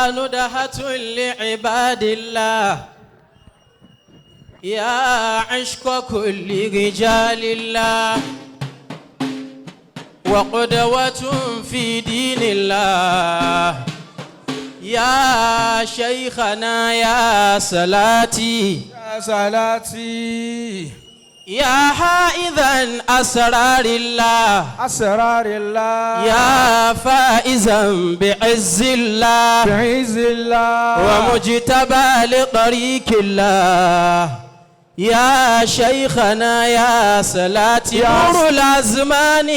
يا ندهة لعباد الله، يا عشق كل رجال الله، وقدوة في دين الله، يا شيخنا يا صلاتي، يا صلاتي، يا حائزا أسرار الله، أسرار الله، يا فائزا بعز الله، بعز الله، ومجتبى لطريق الله، يا شيخنا يا صلاتي، نور الأزمان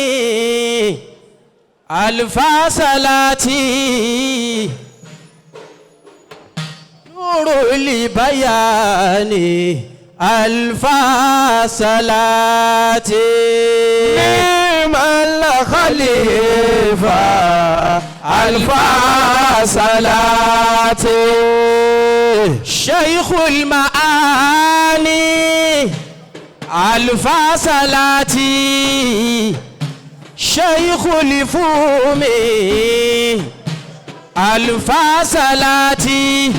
ألف صلاتي، نور البيان ألف صلاتي. نعم الخليفة ألف صلاتي، شيخ المعاني ألف صلاتي، شيخ الفهوم ألف صلاتي،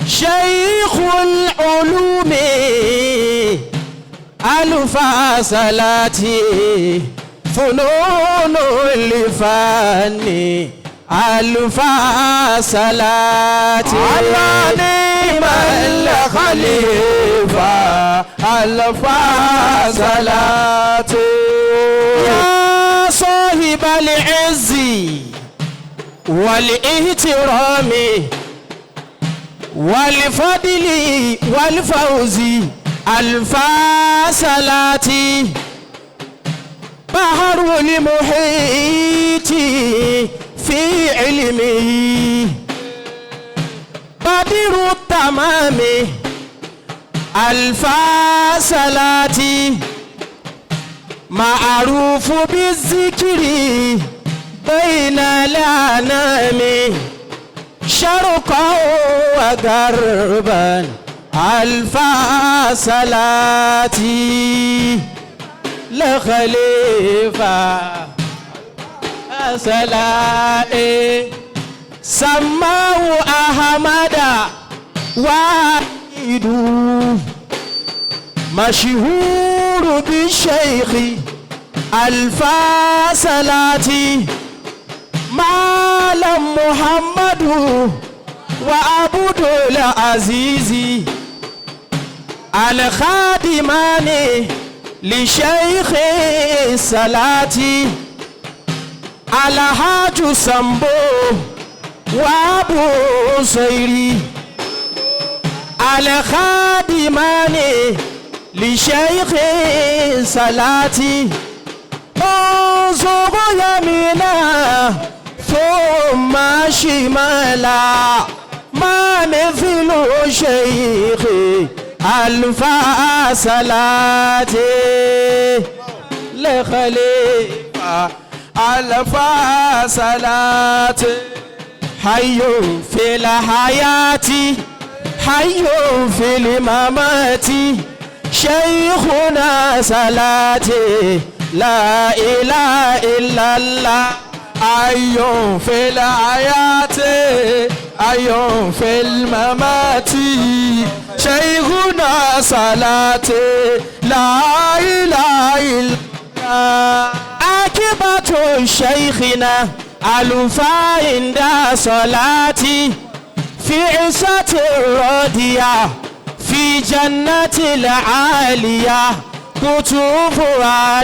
شيخ العلوم ألف صلاتي، فنون الفن ألف صلاتي. على نعم الخليفة ألف صلاتي، يا صاحب العز والاحترام والفضل والفوز ألف صلاتي، بحر المحيط في علمه، بدر التمام ألف صلاتي، معروف بالذكر بين الأنام، شرقا وغربا ألف صلاتي، لخليفة صلاتي، سماه أحمد واحد، مشهور بالشيخ ألف صلاتي، معلم محمد وعبد العزيز، الخادمان لشيخ صلاتي، الحاج سامبو وابو سيري، الخادمان لشيخ صلاتي، انظر يمينا ثم شمالا، ما مثل شيخ ألف صلاتي، لخليفة ألف صلاتي، حي في الحياة حي في الممات، شيخنا صلاتي، لا إله إلا الله. حي في الحياة حي في الممات، شيخنا صلاتي، لا إله إلا الله. عاقبة شيخنا ألفا عند صلاتي، في عزة الراضية في جنة العالية، قطوف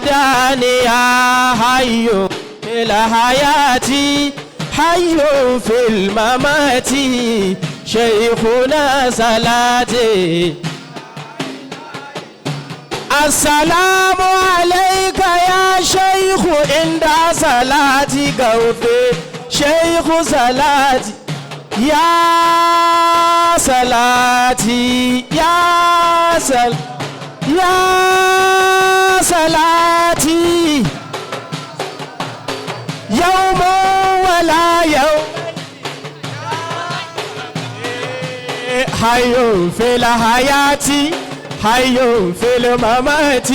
دانية، حي في الحياة حي في الممات، شيخنا صلاتي. السلام عليك يا شيخ عند صلاتي قوفي، شيخ صلاتي يا صلاتي، يا سل يا صلاتي، يوم ولا يوم، حي في الحياة حي في الممات،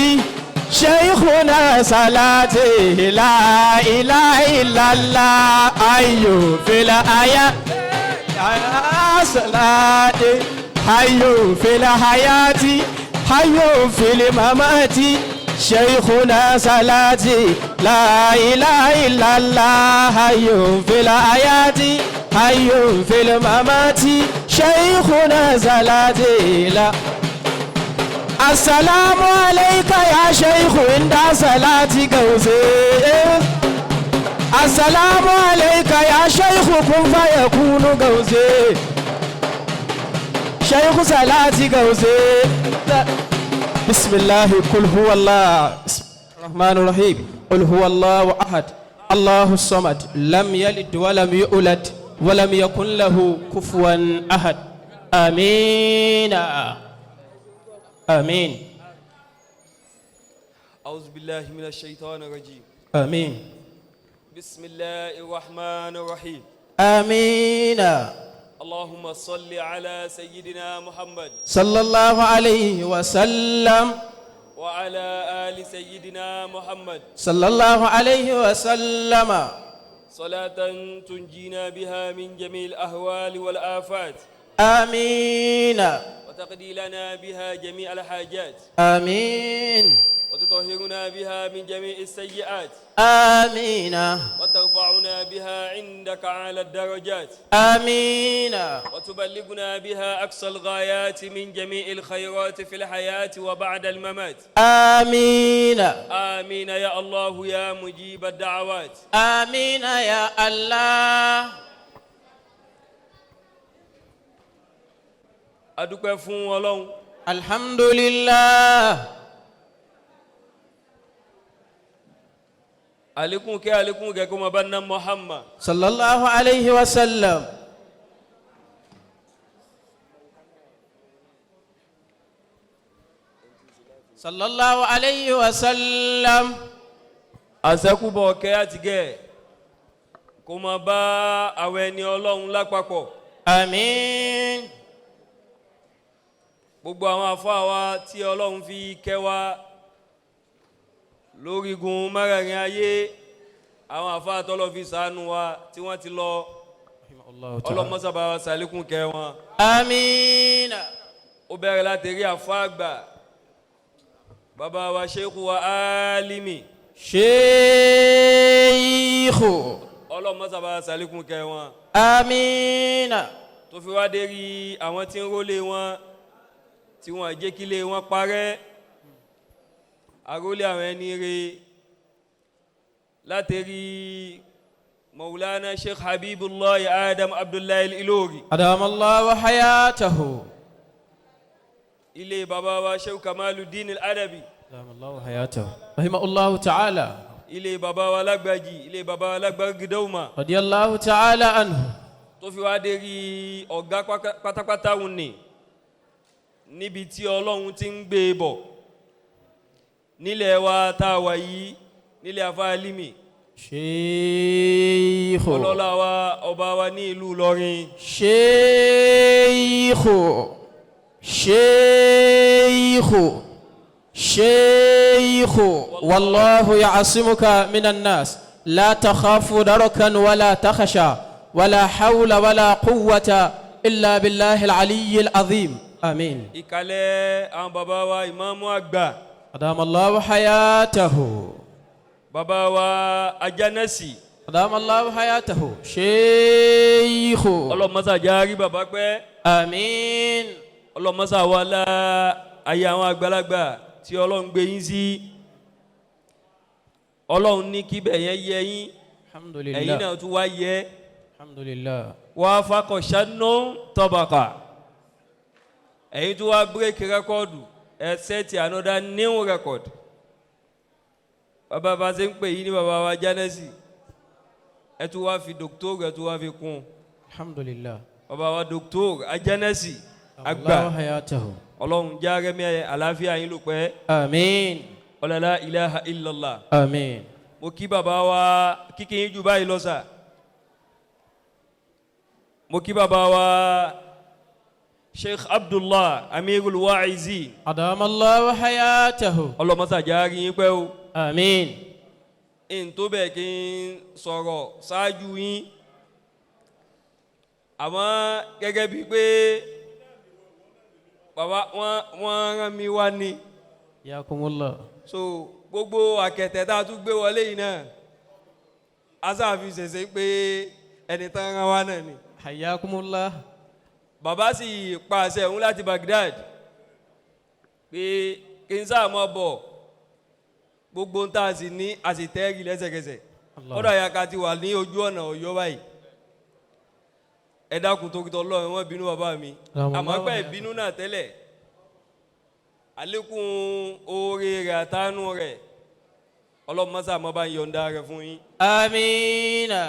شيخنا صلاتي، لا إله إلا الله، حي في الحياة. صلاتي حي في الحياة حي في الممات شيخنا صلاتي لا إله إلا الله حي في الحياة حي في الممات شيخنا صلاتي لا السلام عليك يا شيخ عند صلاتي قوسي السلام عليك يا شيخ كن فيكون قوسي شيخ صلاتي قوسي بسم الله قل هو الله بسم الله الرحمن الرحيم قل هو الله أحد الله الصمد لم يلد ولم يولد ولم يكن له كفوا أحد آمين آمين. أعوذ بالله من الشيطان الرجيم. آمين. بسم الله الرحمن الرحيم. آمين. اللهم صل على سيدنا محمد صلى الله عليه وسلم وعلى آل سيدنا محمد صلى الله عليه وسلم صلاة تنجينا بها من جميع الأهوال والآفات آمين. وتقضي لنا بها جميع الحاجات آمين. وتطهرنا بها من جميع السيئات آمين. وترفعنا بها عندك على الدرجات آمين. وتبلغنا بها أقصى الغايات من جميع الخيرات في الحياة وبعد الممات. آمين. آمين يا الله يا مجيب الدعوات. آمين يا الله. Adúpẹ́ fún Ọlọ́run. الحمد لله. Àlékún kẹ́ àlékún kẹ́ kó máa bá ná Muhammad. صلى الله عليه وسلم. صلى الله عليه وسلم. Àṣẹ́kùbọ̀ kẹ́ àti gẹ̀ kó máa bá àwọn ẹni Ọlọ́run lápapọ̀. آمين. Gbogbo àwọn àfáà wa tí Ọlọ́run fi kẹ́ wa lórígun mẹ́rẹ̀ẹ̀rin ayé, àwọn àfáà tọ́lọ́ fi ṣàánú wa tí wọ́n ti lọ, ọlọ́mọ́sàbá wa ṣàlékún kẹ́ wọn. آمين. Ó bẹ̀rẹ̀ láti rí àfáà àgbà bàbá wa Sheikh wa Alimi شيخ ọlọ́mọ́sàbá wa ṣàlékún kẹ́ wọn. آمين. Tó fi wá dé rí àwọn tí ń rólé wọn tí wọ́n jẹ́ kílé wọn parẹ́, àrólé àwọn ẹni rè láti rí Maulana Sheikh Habibullah Adam Abdullahi Ilori أدام الله حياته. ilé bàbá wa Sheikh Kamaluddin Al-Adabi أدام الله حياته رحمه الله تعالى. ilé bàbá wa Lágbàjì, ilé bàbá wa Lágbàgídọ́mà رضي الله تعالى عنه. tó fi wá dé rí ọ̀gá pátápátá òun ni níbi tí Ọlọ́run ti ń gbé e bọ̀ nílẹ̀ wa tá a wà yìí, nílẹ̀ Afa Alimi شيخ ọlọ́lá wa ọba wa ní ìlú Ìlọrin شيخ شيخ شيخ والله يعصمك من الناس لا تخاف دركا ولا تخشى ولا حول ولا قوة إلا بالله العلي العظيم. آمين. Ìkàlẹ̀ àwọn bàbá wa ìmáàmù àgbà أدام الله حياته. bàbá wa Ajánẹ́sì أدام الله حياته شيخ. ọlọ́mọ́sá rí bàbá pẹ́. آمين. Ọlọ́mọ́sá wa lá ayé àwọn àgbàlagbà tí Ọlọ́run gbé yín sí, Ọlọ́run ní kíbẹ̀ yẹn yẹ yín, الحمد ẹ̀yin لله. náà tún wá yẹ. الحمد لله. Wá fakọ̀ṣánú tọ́bàkà, ẹ̀yin tún wá bírèkì rẹ́kọ́ọ̀dù, ẹ sẹ́ẹ̀tì another new record. Bàbá bá ṣe ń pè yín ní bàbá wa Jánẹ́sì, ẹ tún wá fi dòkítọ́rù, ẹ tún wá fi kún. الحمد لله. Bàbá wa dòkítọ́rù Ajánẹ́sì àgbà, الله حياته. Ọlọ́run járẹ́mí àlàáfíà yín ló pẹ́. آمين. Ọlọ́lá ilaha illallah. آمين. Mo kí bàbá wa kíkì yín jù báyìí lọ sà. Mo kí bàbá wa Sheikh Abdullah Amirul Waizi أدام الله حياته. ọlọ́mọ́sàjà rí yín pẹ́ o. آمين. N tó bẹ́ẹ̀ kí n sọ̀rọ̀ ṣáájú yín, Àmọ́ gẹ́gẹ́ bíi pé bàbá wọ́n rán mi wá ní. Yakumullah. So gbogbo àkẹtẹ tá a tún gbé wọlé yìí náà, asáàfin ṣẹ̀ṣẹ̀ pé ẹni tán rán wá náà ni. Hayakumullah. Bàbá sì pa àṣẹ òun láti Baghdad pé kí n sáà mọ́ bọ̀, gbogbo ń tá a sì ní a sì tẹ́rì lẹ́sẹ̀kẹsẹ̀. Allah. Kọ́dà ya ká ti wà ní ojú ọ̀nà Ọ̀yọ́ báyìí. Ẹ dákun tó tọ́ lọ́run, wọ́n bínú bàbá mi. Ràmọ́lá Àmọ́ pé wà. ìbínú náà tẹ́lẹ̀, àlékún oore rẹ̀ àtànú rẹ̀, ọlọ́mọsá mọ́ bá ń yọ̀ǹda rẹ̀ fún yín. Amina.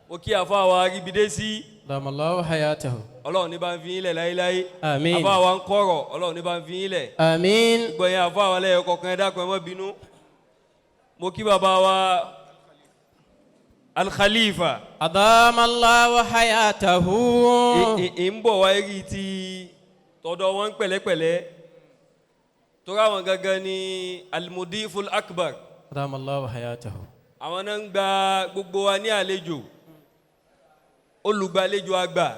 Mo kí àfa wa ríbidé sí. Damallahu hayatahu. Ọlọ́run ní bá ń fi yín lẹ̀ láéláé. Àmín. Àfa wa ń kọ̀rọ̀, Ọlọ́run ní bá ń fi yín lẹ̀. Amin. Gbogbo yẹn àfa wa lẹ́yọ kọ̀ọ̀kan, ẹ dákun, ẹ má bínú. Mo kí bàbá wa Al-Khalifa. Adamallahu hayatahu. Ń bọ̀ wá rí ti tọ̀dọ̀ wọn pẹ̀lẹ́pẹ̀lẹ́, torí àwọn gangan ni Al-Mudiful Akbar. Adamallahu hayatahu. Àwọn náà ń gba gbogbo wa ní àlejò, olùgbàlejò àgbà.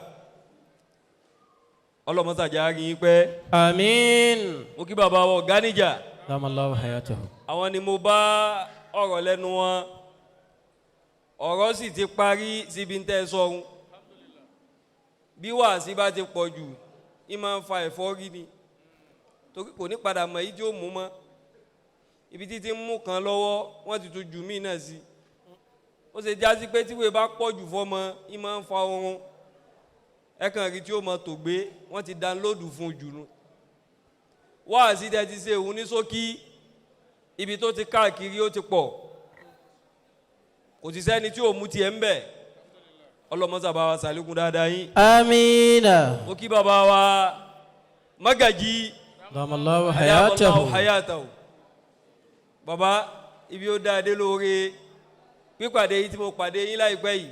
Ọlọ́mọsàjà rí yín pẹ́. Amin. Mo kí bàbá wa Ọ̀gánijà. Adamallahu hayatahu. Àwọn ni mo bá ọ̀rọ̀ lẹ́nu wọn, ọ̀rọ̀ sì ti parí síbi tẹ́ ẹ sọ̀run. Bí wàásí bá ti pọ̀ jù, í máa ń fa ẹ̀fọ́rí ni, torí kò ní padà mọ̀ èyí tí ó mú mọ́. Ibi títí ń mú kan lọ́wọ́, wọ́n ti tún jù míì náà sí. Ó ṣe jásí pé tíwèé bá pọ̀ jù fọ́mọ, í máa ń fa oorun. Ẹ kàn rí tí ó mọ tògbé, wọ́n ti dánlóòdù fún un jù nù. Wáàsí tẹ́ ti ṣe òun ní ṣókí, ibi tó ti káàkiri ó ti pọ̀, kò sì sẹ́ni tí ò mú tiẹ̀ ń bẹ̀. Ọlọ́mọsà bá wa sàlékún dáadáa yín. Amina. Mo kí bàbá wa Magaji. Adamallahu hayatahu. hayatahu. Hayatahu. Bàbá, ibi ó dáadé lóore pípàdé yìí tí mo pàdé yín láìpẹ́ yìí,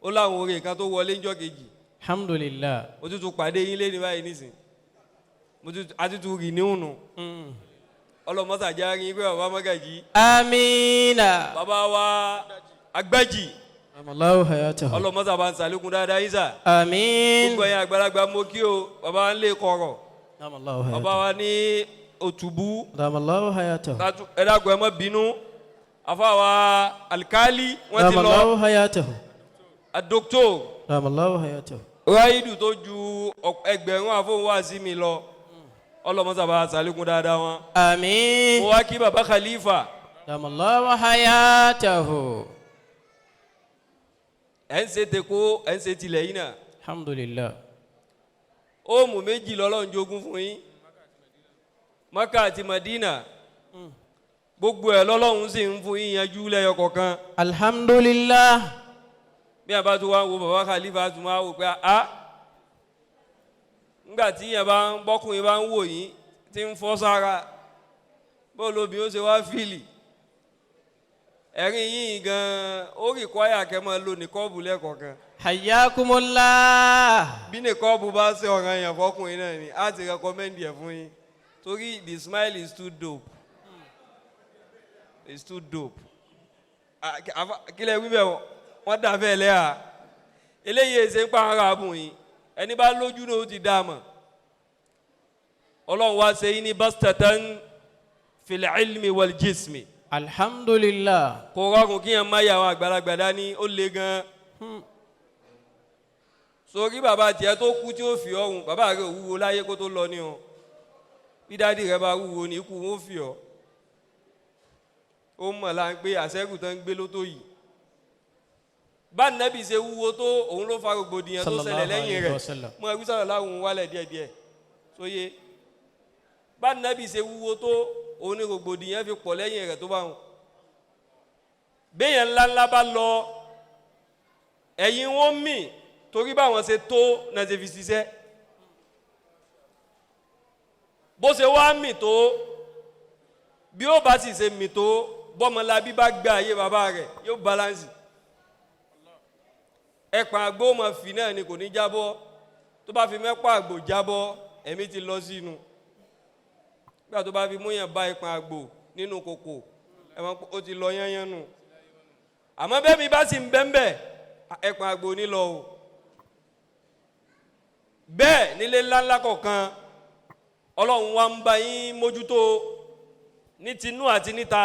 ó láwọn oore kan tó wọlé ńjọ́ kejì. Alhamdulillah. Mo tún tún pàdé yín lé ní báyìí nísìn, mo tún àtútù rì níhùnù. Ọlọ́mọsà jẹ́ àárín pé bàbá Magaji. Amina. Bàbá wa Agbájì. Adamallahu hayatahu. Ọlọ́mọsà bá ń sàlékún dáadáa yín sà. Amin. Gbogbo ẹ̀yin àgbàlagbà, mo kí o. Bàbá wa ń lé kọ̀rọ̀. Adamallahu Bàbá hayatahu. wa ní Òtúbú. Adamallahu hayatahu. Ẹ dákun, ẹ má bínú. Àfa wa alikali, wọ́n ti lọ. Adamallahu hayatahu. Adókítò Adamallahu hayatahu. Ráìdù tó ju ẹgbẹ̀rún àfọwọ́n wá sí mi lọ, ọlọ́mọsà bá sàlékún dáadáa wọn. Amin. Mo wá kí bàbá Khalifa. Adamallahu hayatahu. Ẹ̀ ń ṣe teko, ẹ̀ ń ṣe tilẹ̀ yìí náà. Alhamdulillah. Óòmù méjì lọ́lọ́run jogún fún yín, Maka àti Madina. Gbogbo ẹ̀ lọ́lọ́run sì ń fún yín yanjú lẹ́yọ kọ̀ọ̀kan. Alhamdulillah. Bí a bá tún wá ń wo bàbá Khalifa, tún máa wò pé a ńgbà tí yẹn bá ń bọ́kùnrin bá ń wò yín tí ń fọ́ sára, bó lóbi ó ṣe wá fìlì ẹ̀rín yín gan-an, ó rí kwaya kẹ́ máa lo nìkọ́ọ̀bù lẹ́ẹ̀kọ̀ọ̀kan. Hayyakumullah. Bí nìkọ́ọ̀bù bá ṣe ọ̀ràn yẹn fọkùnrin náà ni á ti recommend ẹ̀ fún yín, torí the smile is too dope, it's too dope. Ah, kílẹ̀ wí bẹ́ẹ̀, wọ́n dà bẹ́ẹ̀ lẹ́yà. Eléyìí ṣe ń pa ara àbùn yìí, ẹni bá lójú náà ó ti dá a mọ̀. Ọlọ́run wá ṣe yín ní bastatan fil ilmi wal jismi. Alhamdulillah. Kò rọrùn kí yẹn má yà àwọn àgbàlagbà dání, ó le gan. Sórí bàbá tiẹ̀ tó kú tí ó fi ọrùn, bàbá rẹ̀ ò wúwo láyé kó tó lọ ní o. Bí dádì rẹ̀ bá wúwo ní, ikú wọn ó fi ọ́. Ó mọ̀ là ń pé àṣẹ́kù tó ń gbé lótó yìí, bá nẹ́bí ṣe wúwo tó, òun ló fa rògbòdìyàn tó ṣẹlẹ̀ Sallallahu lẹ́yìn alayhi rẹ̀. wa sallam. Mọ ẹbí sọ̀rọ̀ láwùn wálẹ̀ díẹ̀díẹ̀ sóye. Bá nẹ́bí ṣe wúwo tó, òun ní rògbòdìyàn fi pọ̀ lẹ́yìn rẹ̀ tó bá wọn. Béèyàn ńláńlá bá lọ, ẹ̀yìn wọn mì, torí báwọn ṣe tó náà ṣe fi ṣiṣẹ́. Bó ṣe wá mì tó, bí ó bá sì ṣe mì tó, bọ́mọlábí bá gbé ayé bàbá rẹ̀, yóò balance. Ẹ̀pà àgbo mọ̀ fì náà ni, kò ní jábọ́. Tó bá fi mẹ́pà àgbò jábọ́, ẹ̀mí ti lọ sínú. Nígbà tó bá fi múyàn bá ẹ̀pà àgbò nínú kòkò, ẹ̀mọ́ ó ti lọ yányán nù. Àmọ́ bẹ́ẹ̀ mi bá sì ń bẹ́ńbẹ́, ẹ̀pà àgbò ní lọ o. Bẹ́ẹ̀ nílé ńláńlá kọ̀ọ̀kan Ọlọ́run wa ń bá yín mójútó ní tinú àti níta.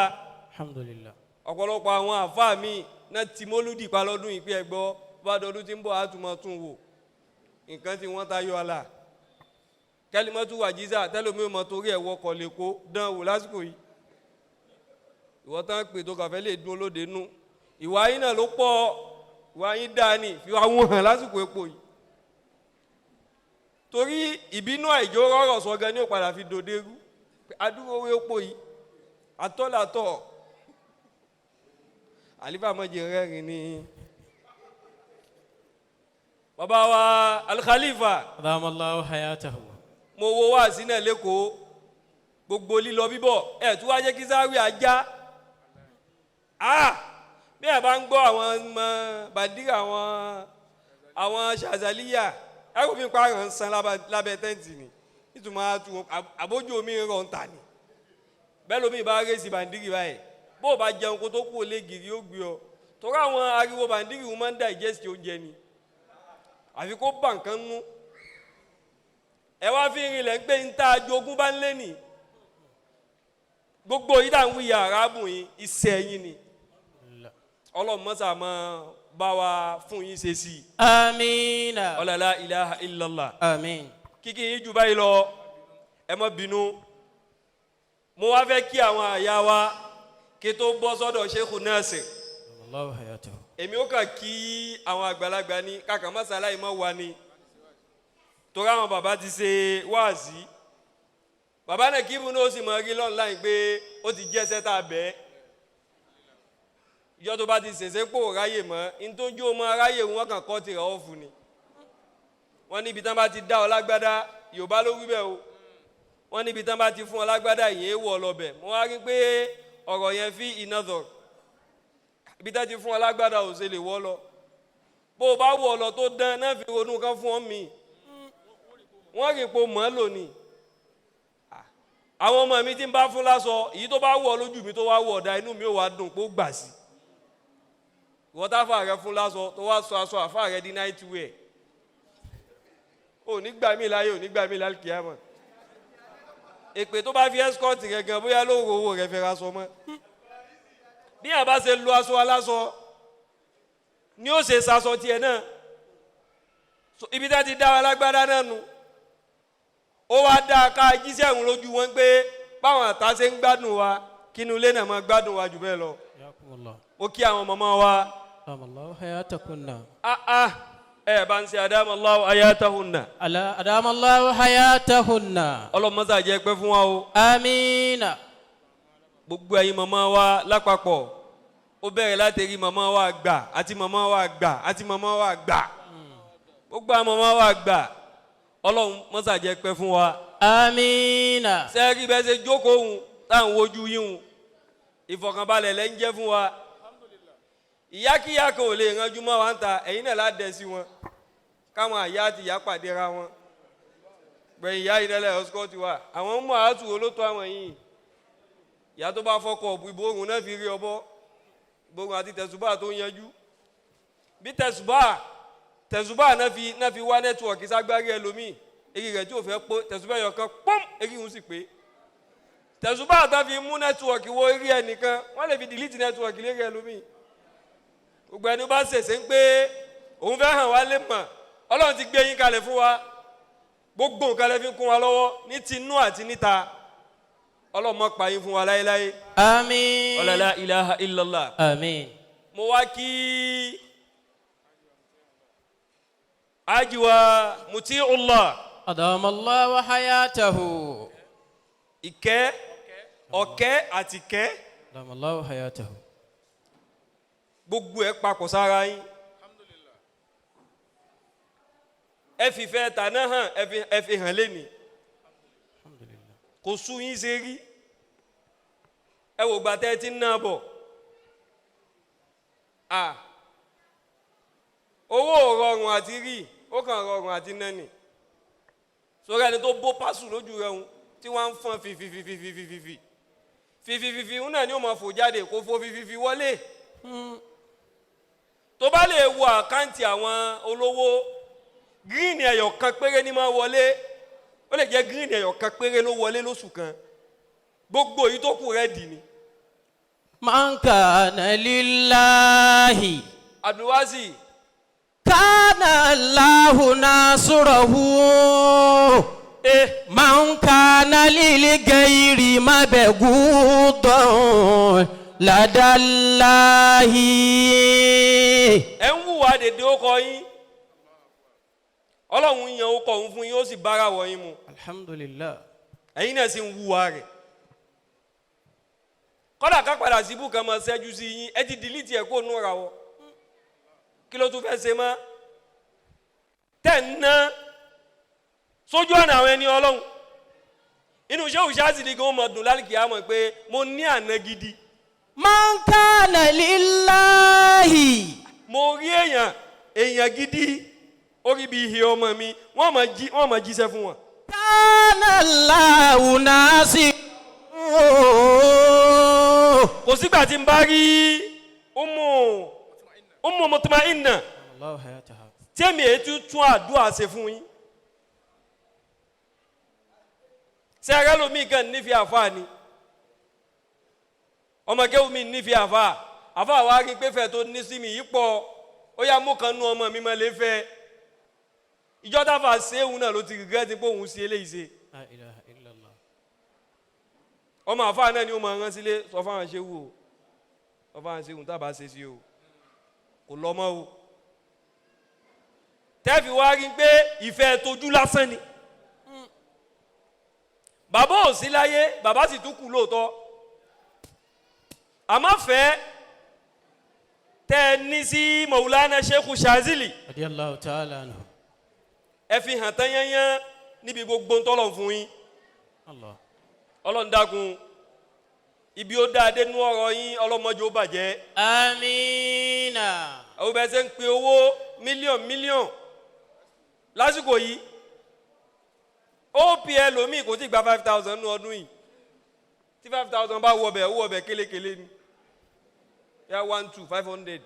Alhamdulillah. Ọ̀pọ̀lọpọ̀ àwọn àfáà mi náà ti mólúdì pa lọ́dún yìí pé ẹgbọ́ bá dọdún tí ń bọ̀ àtúmọ̀ tún wò nǹkan tí wọ́n tayọ àlà kẹ́límọ́tù wàjísà tẹ́lómi ò mọ torí ẹ̀ wọkọ̀ lè kó dán wò lásìkò yìí. Ìwọ tán pè tó kàfẹ́ lè dún olóde nú ìwà yín náà ló pọ̀ ìwà yín dáa ni fi wá wọn hàn lásìkò epo yìí. Torí ìbínú àìjó rọrọ̀ sọ gan ni ó padà fi dòde rú adúró owó epo yìí atọ́làtọ̀ àlífà mọ́jì rẹ́rìn ni bàbá wa Al-Khalifa. Adamallahu hayatahu. Mo wo wáàsí náà lẹ́kọ̀ọ́ gbogbo lílọ bíbọ̀ ẹ̀ tí wàá jẹ́ kí sáré ajá bí ẹ bá ń gbọ́ àwọn ọmọ bàdírí àwọn ṣàṣàlíyà ẹ kò fi pa ń san lábẹ́ tẹ́ǹtì ni nítorí àtú àbójú omi rọ̀ ń tà ní bẹ́ẹ̀ lómi bá rèsì bàndírì báyìí bó o bá jẹun kó tó kú olé gírí ó gbé ọ torí àwọn ariwo bàndírì wọn máa ń digest oúnjẹ ni àfi kó bà nǹkan nú. Ẹ wá fi rinlẹ̀ ń pé ń tá ajogún bá ń lé nì gbogbo yìí dà ń wí arábùn yìí iṣẹ́ yín ni Ọlọ́run mọ́sà máa bá wa fún yín ṣe sí i. Àmín. Ọlọ́lá ilaha illallah. Àmín. Kíkí yín jù báyìí lọ ẹ má bínú. Mo wá fẹ́ kí àwọn àyà wa kí tó bọ́ sọ́dọ̀ Sheikh Nasir. Allahu hayatahu. Èmi ó kàn kí àwọn àgbàlagbà ní kàkà mọ́sálá yìí mọ́ wa ni torí àwọn bàbá ti ṣe wáàsí. Bàbá náà kí ibùdó ó sì mọ rí lọ́nláìn pé ó ti jẹ́ sẹ́tà bẹ́ẹ̀. Ìjọ tó bá ti ṣẹ̀ṣẹ̀ pò ráyè mọ́ ntójú ọmọ ráyè wọn kàn kọ́ tirẹ̀ ọ́ fún ni. Wọ́n níbi tán bá ti dá ọ lágbádá Yorùbá ló wí bẹ́ẹ̀ o. Wọ́n níbi tán bá ti fún ọ lágbádá ìyẹn wọ̀ ọ lọ́bẹ̀. Mo wá rí pé ọ̀rọ̀ yẹn fi iná zọ̀rọ̀. Ibi tán ti fún ọ lágbádá ò ṣe lè wọ́ lọ. Bó o bá wọ̀ ọ lọ tó dán náà fi ronú kan fún ọ mi. Wọ́n rí po mọ́ lónìí. Àwọn ọmọ mi ti ń bá fún lásọ èyí tó bá wọ̀ ọ lójú mi tó wá wọ̀ ọ̀dà inú mi ò wá dùn pé ó gbà sí. Ìwọ táfà rẹ fún lásọ tó wá sọ aṣọ àfà rẹ di night wear. Ò ní gbà mí láyé ò ní gbà mí lálùkìyámọ̀. Èpè tó bá fi escort rẹ gan bóyá ló ro owó rẹ fẹ́ ra sọ mọ́. Bí yàn bá ṣe lo aṣọ aláṣọ ni ó ṣe ṣaṣọ tiẹ̀ náà. Ibi tá ti dá wa lágbádá náà nu. Ó wá dá a ká jíṣẹ́ òun lójú wọn pé báwọn àtà ṣe ń gbádùn wa kínú ilé náà máa gbádùn wa jù bẹ́ẹ̀ lọ. Mo kí àwọn màmá wa. Adamallahu hayatakunna. Ẹ bá ń ṣe adamallahu hayatahunna. Adamallahu hayatahunna. Ọlọ́mọ́sá jẹ́ pẹ́ fún wa o. Amina. Gbogbo ẹ̀yin màmá wa lápapọ̀ ó bẹ̀rẹ̀ láti rí màmá wa gbà àti màmá wa gbà àti màmá wa gbà. Gbogbo àwọn màmá wa gbà Ọlọ́run mọ́sá jẹ́ pẹ́ fún wa. Amina. Sẹ́ẹ̀rì bẹ́ẹ̀ ṣe jókòó òun táwọn wojú yín òun ìfọ̀kànbalẹ̀ lẹ́ ń jẹ́ fún wa. Ìyákíyá kan ò lè ranjú mọ́ wa ń ta ẹ̀yin náà ládẹ sí wọn káwọn àyá àti ìyá pàdé ra wọn. Gbẹ̀yìn ìyá ìrẹ́lẹ̀ ọ̀sùkọ́tì wa àwọn mú àátù olótó àwọn yìí. Ìyá tó bá fọkọ̀ ìborùn náà fi rí ọbọ̀ ìborùn àti tẹ̀sùbá tó ń yanjú. Bí tẹ̀sùbá náà fi wá nẹ́tíwọ̀kì ságbárí ẹlòmíì eri rẹ̀ tí ò fẹ́ pọ́ tẹ̀sùbá yọ kan pọ́m eri ń sì pé. Tẹ̀sùbá tó fi mú nẹ́tíwọ̀kì wọ eré ẹnìkan wọ́n lè fi dìlítì nẹ́tíwọ̀kì lérí ẹlòmíì. Gbogbo ẹni bá ṣẹ̀ṣẹ̀ ń pé òun fẹ́ hàn wá lè mọ̀ Ọlọ́run ti gbé yín kalẹ̀ fún wa gbogbo nǹkan lè fi kún wa lọ́wọ́ ní tinú àti níta Ọlọ́run má pa yín fún wa láéláé. Àmín. Ọlọ́lá ilaha illallah. Àmín. Mo wá kí ajiwa muti'ullah. Adamallahu hayatahu. Ìkẹ́ ọ̀kẹ́ àti ìkẹ́. Adamallahu hayatahu. Gbogbo ẹ papọ̀ sára yín. Ẹ fi fẹ́ tàná hàn ẹ fi hàn lẹ́nìí. Kò sú yín ṣe rí. Ẹ wò gbà tẹ́ ẹ ti ń ná bọ̀. Owó ò rọrùn àti rí ó kàn rọrùn àti ná ni. Sórí ẹni tó bó pásù lójú rẹ̀ ń tí wọ́n ń fọ́n fìfìfìfìfìfì fìfìfìfì ń náà ni ó máa fò jáde kó fò fìfìfì wọlé. Tó bá lè wo àkáǹtì àwọn olówó Green ẹyọ kan péré ní máa wọlé. Ó lè jẹ́ green ẹyọ kan péré ló wọlé lóṣù kan, gbogbo èyí tó kù red ni. من كان لله Abdulwasi. كان الله ناصره. Eh. من كان للغير مبغوضا لدى الله. Ẹ ń wùwà dèdè ó kọ yín, Ọlọ́run yan ó kọ òun fún yín, ó sì bára wọ̀ yín mu. الحمد لله. Ẹ̀yin náà sì ń wùwà rẹ̀. Kọ́dà ká padà síbù kan máa ṣẹ́jú sí yín, ẹ ti delete ẹ̀ kó nù ra wọ. Kí ló tún fẹ́ ṣe mọ́ tẹ̀ ń ná sójú ọ̀nà àwọn ẹni Ọlọ́run? Inú iṣẹ́ òṣìṣẹ́ àti gan mọ̀ dùn lálùkì àmọ̀ pé mo ní àná gidi. من كان لله. Mo rí èèyàn, èèyàn gidi, ó rí bí ihe ọmọ mi, wọ́n máa jíṣẹ́ fún wọn. كان الله ناصره. Kò sígbà tí n bá rí Umu Mutmainna الله حياتها. Tẹ́mi ètú tún àdúrà ṣe fún yín. Ṣé ẹrẹ́ lomi kan nífẹ̀ẹ́ àfa ni, ọmọ kéwù mi nífẹ̀ẹ́ àfa, àfa wa rí pé fẹ́ tó ní sí mi yìí pọ̀, ó yá mú kan nú ọmọ mi mọ́ lè fẹ́. Ìjọ táfà ṣe é, òun náà ló ti regret pé òun ṣe eléyìí ṣe. لا إله إلا الله. Ọmọ àfa náà ni ó máa rán sílé, sọ fáwọn ṣéwù o, sọ fáwọn ṣéwù tábà ṣe sí o, kò lọ mọ́ o. Tẹ́fì wá rí pé ìfẹ́ tójú lásán ni. Bàbá ò sí láyé, bàbá sì tún kú lóòótọ́, àmọ́ fẹ́ tẹ́ ẹ ní sí Maulana Sheikh Shazili رضي الله تعالى عنه. ẹ fi hàn tán yányán níbi gbogbo ntọ́lọ̀ fún yín. الله. Ọlọ́run dákun, ibi ó dáa dé nú ọ̀rọ̀ yín, ọlọ́mọdé ó bàjẹ́. آمين. Àwọn bẹ́ẹ̀ ṣe ń pe owó mílíọ̀n mílíọ̀n lásìkò yìí, opl omi kò tí gba 5,000 nú ọdún yìí. Tí 5,000 bá wọ ọbẹ̀, owó ọbẹ̀ kélékélé ni, yá one two five hundred.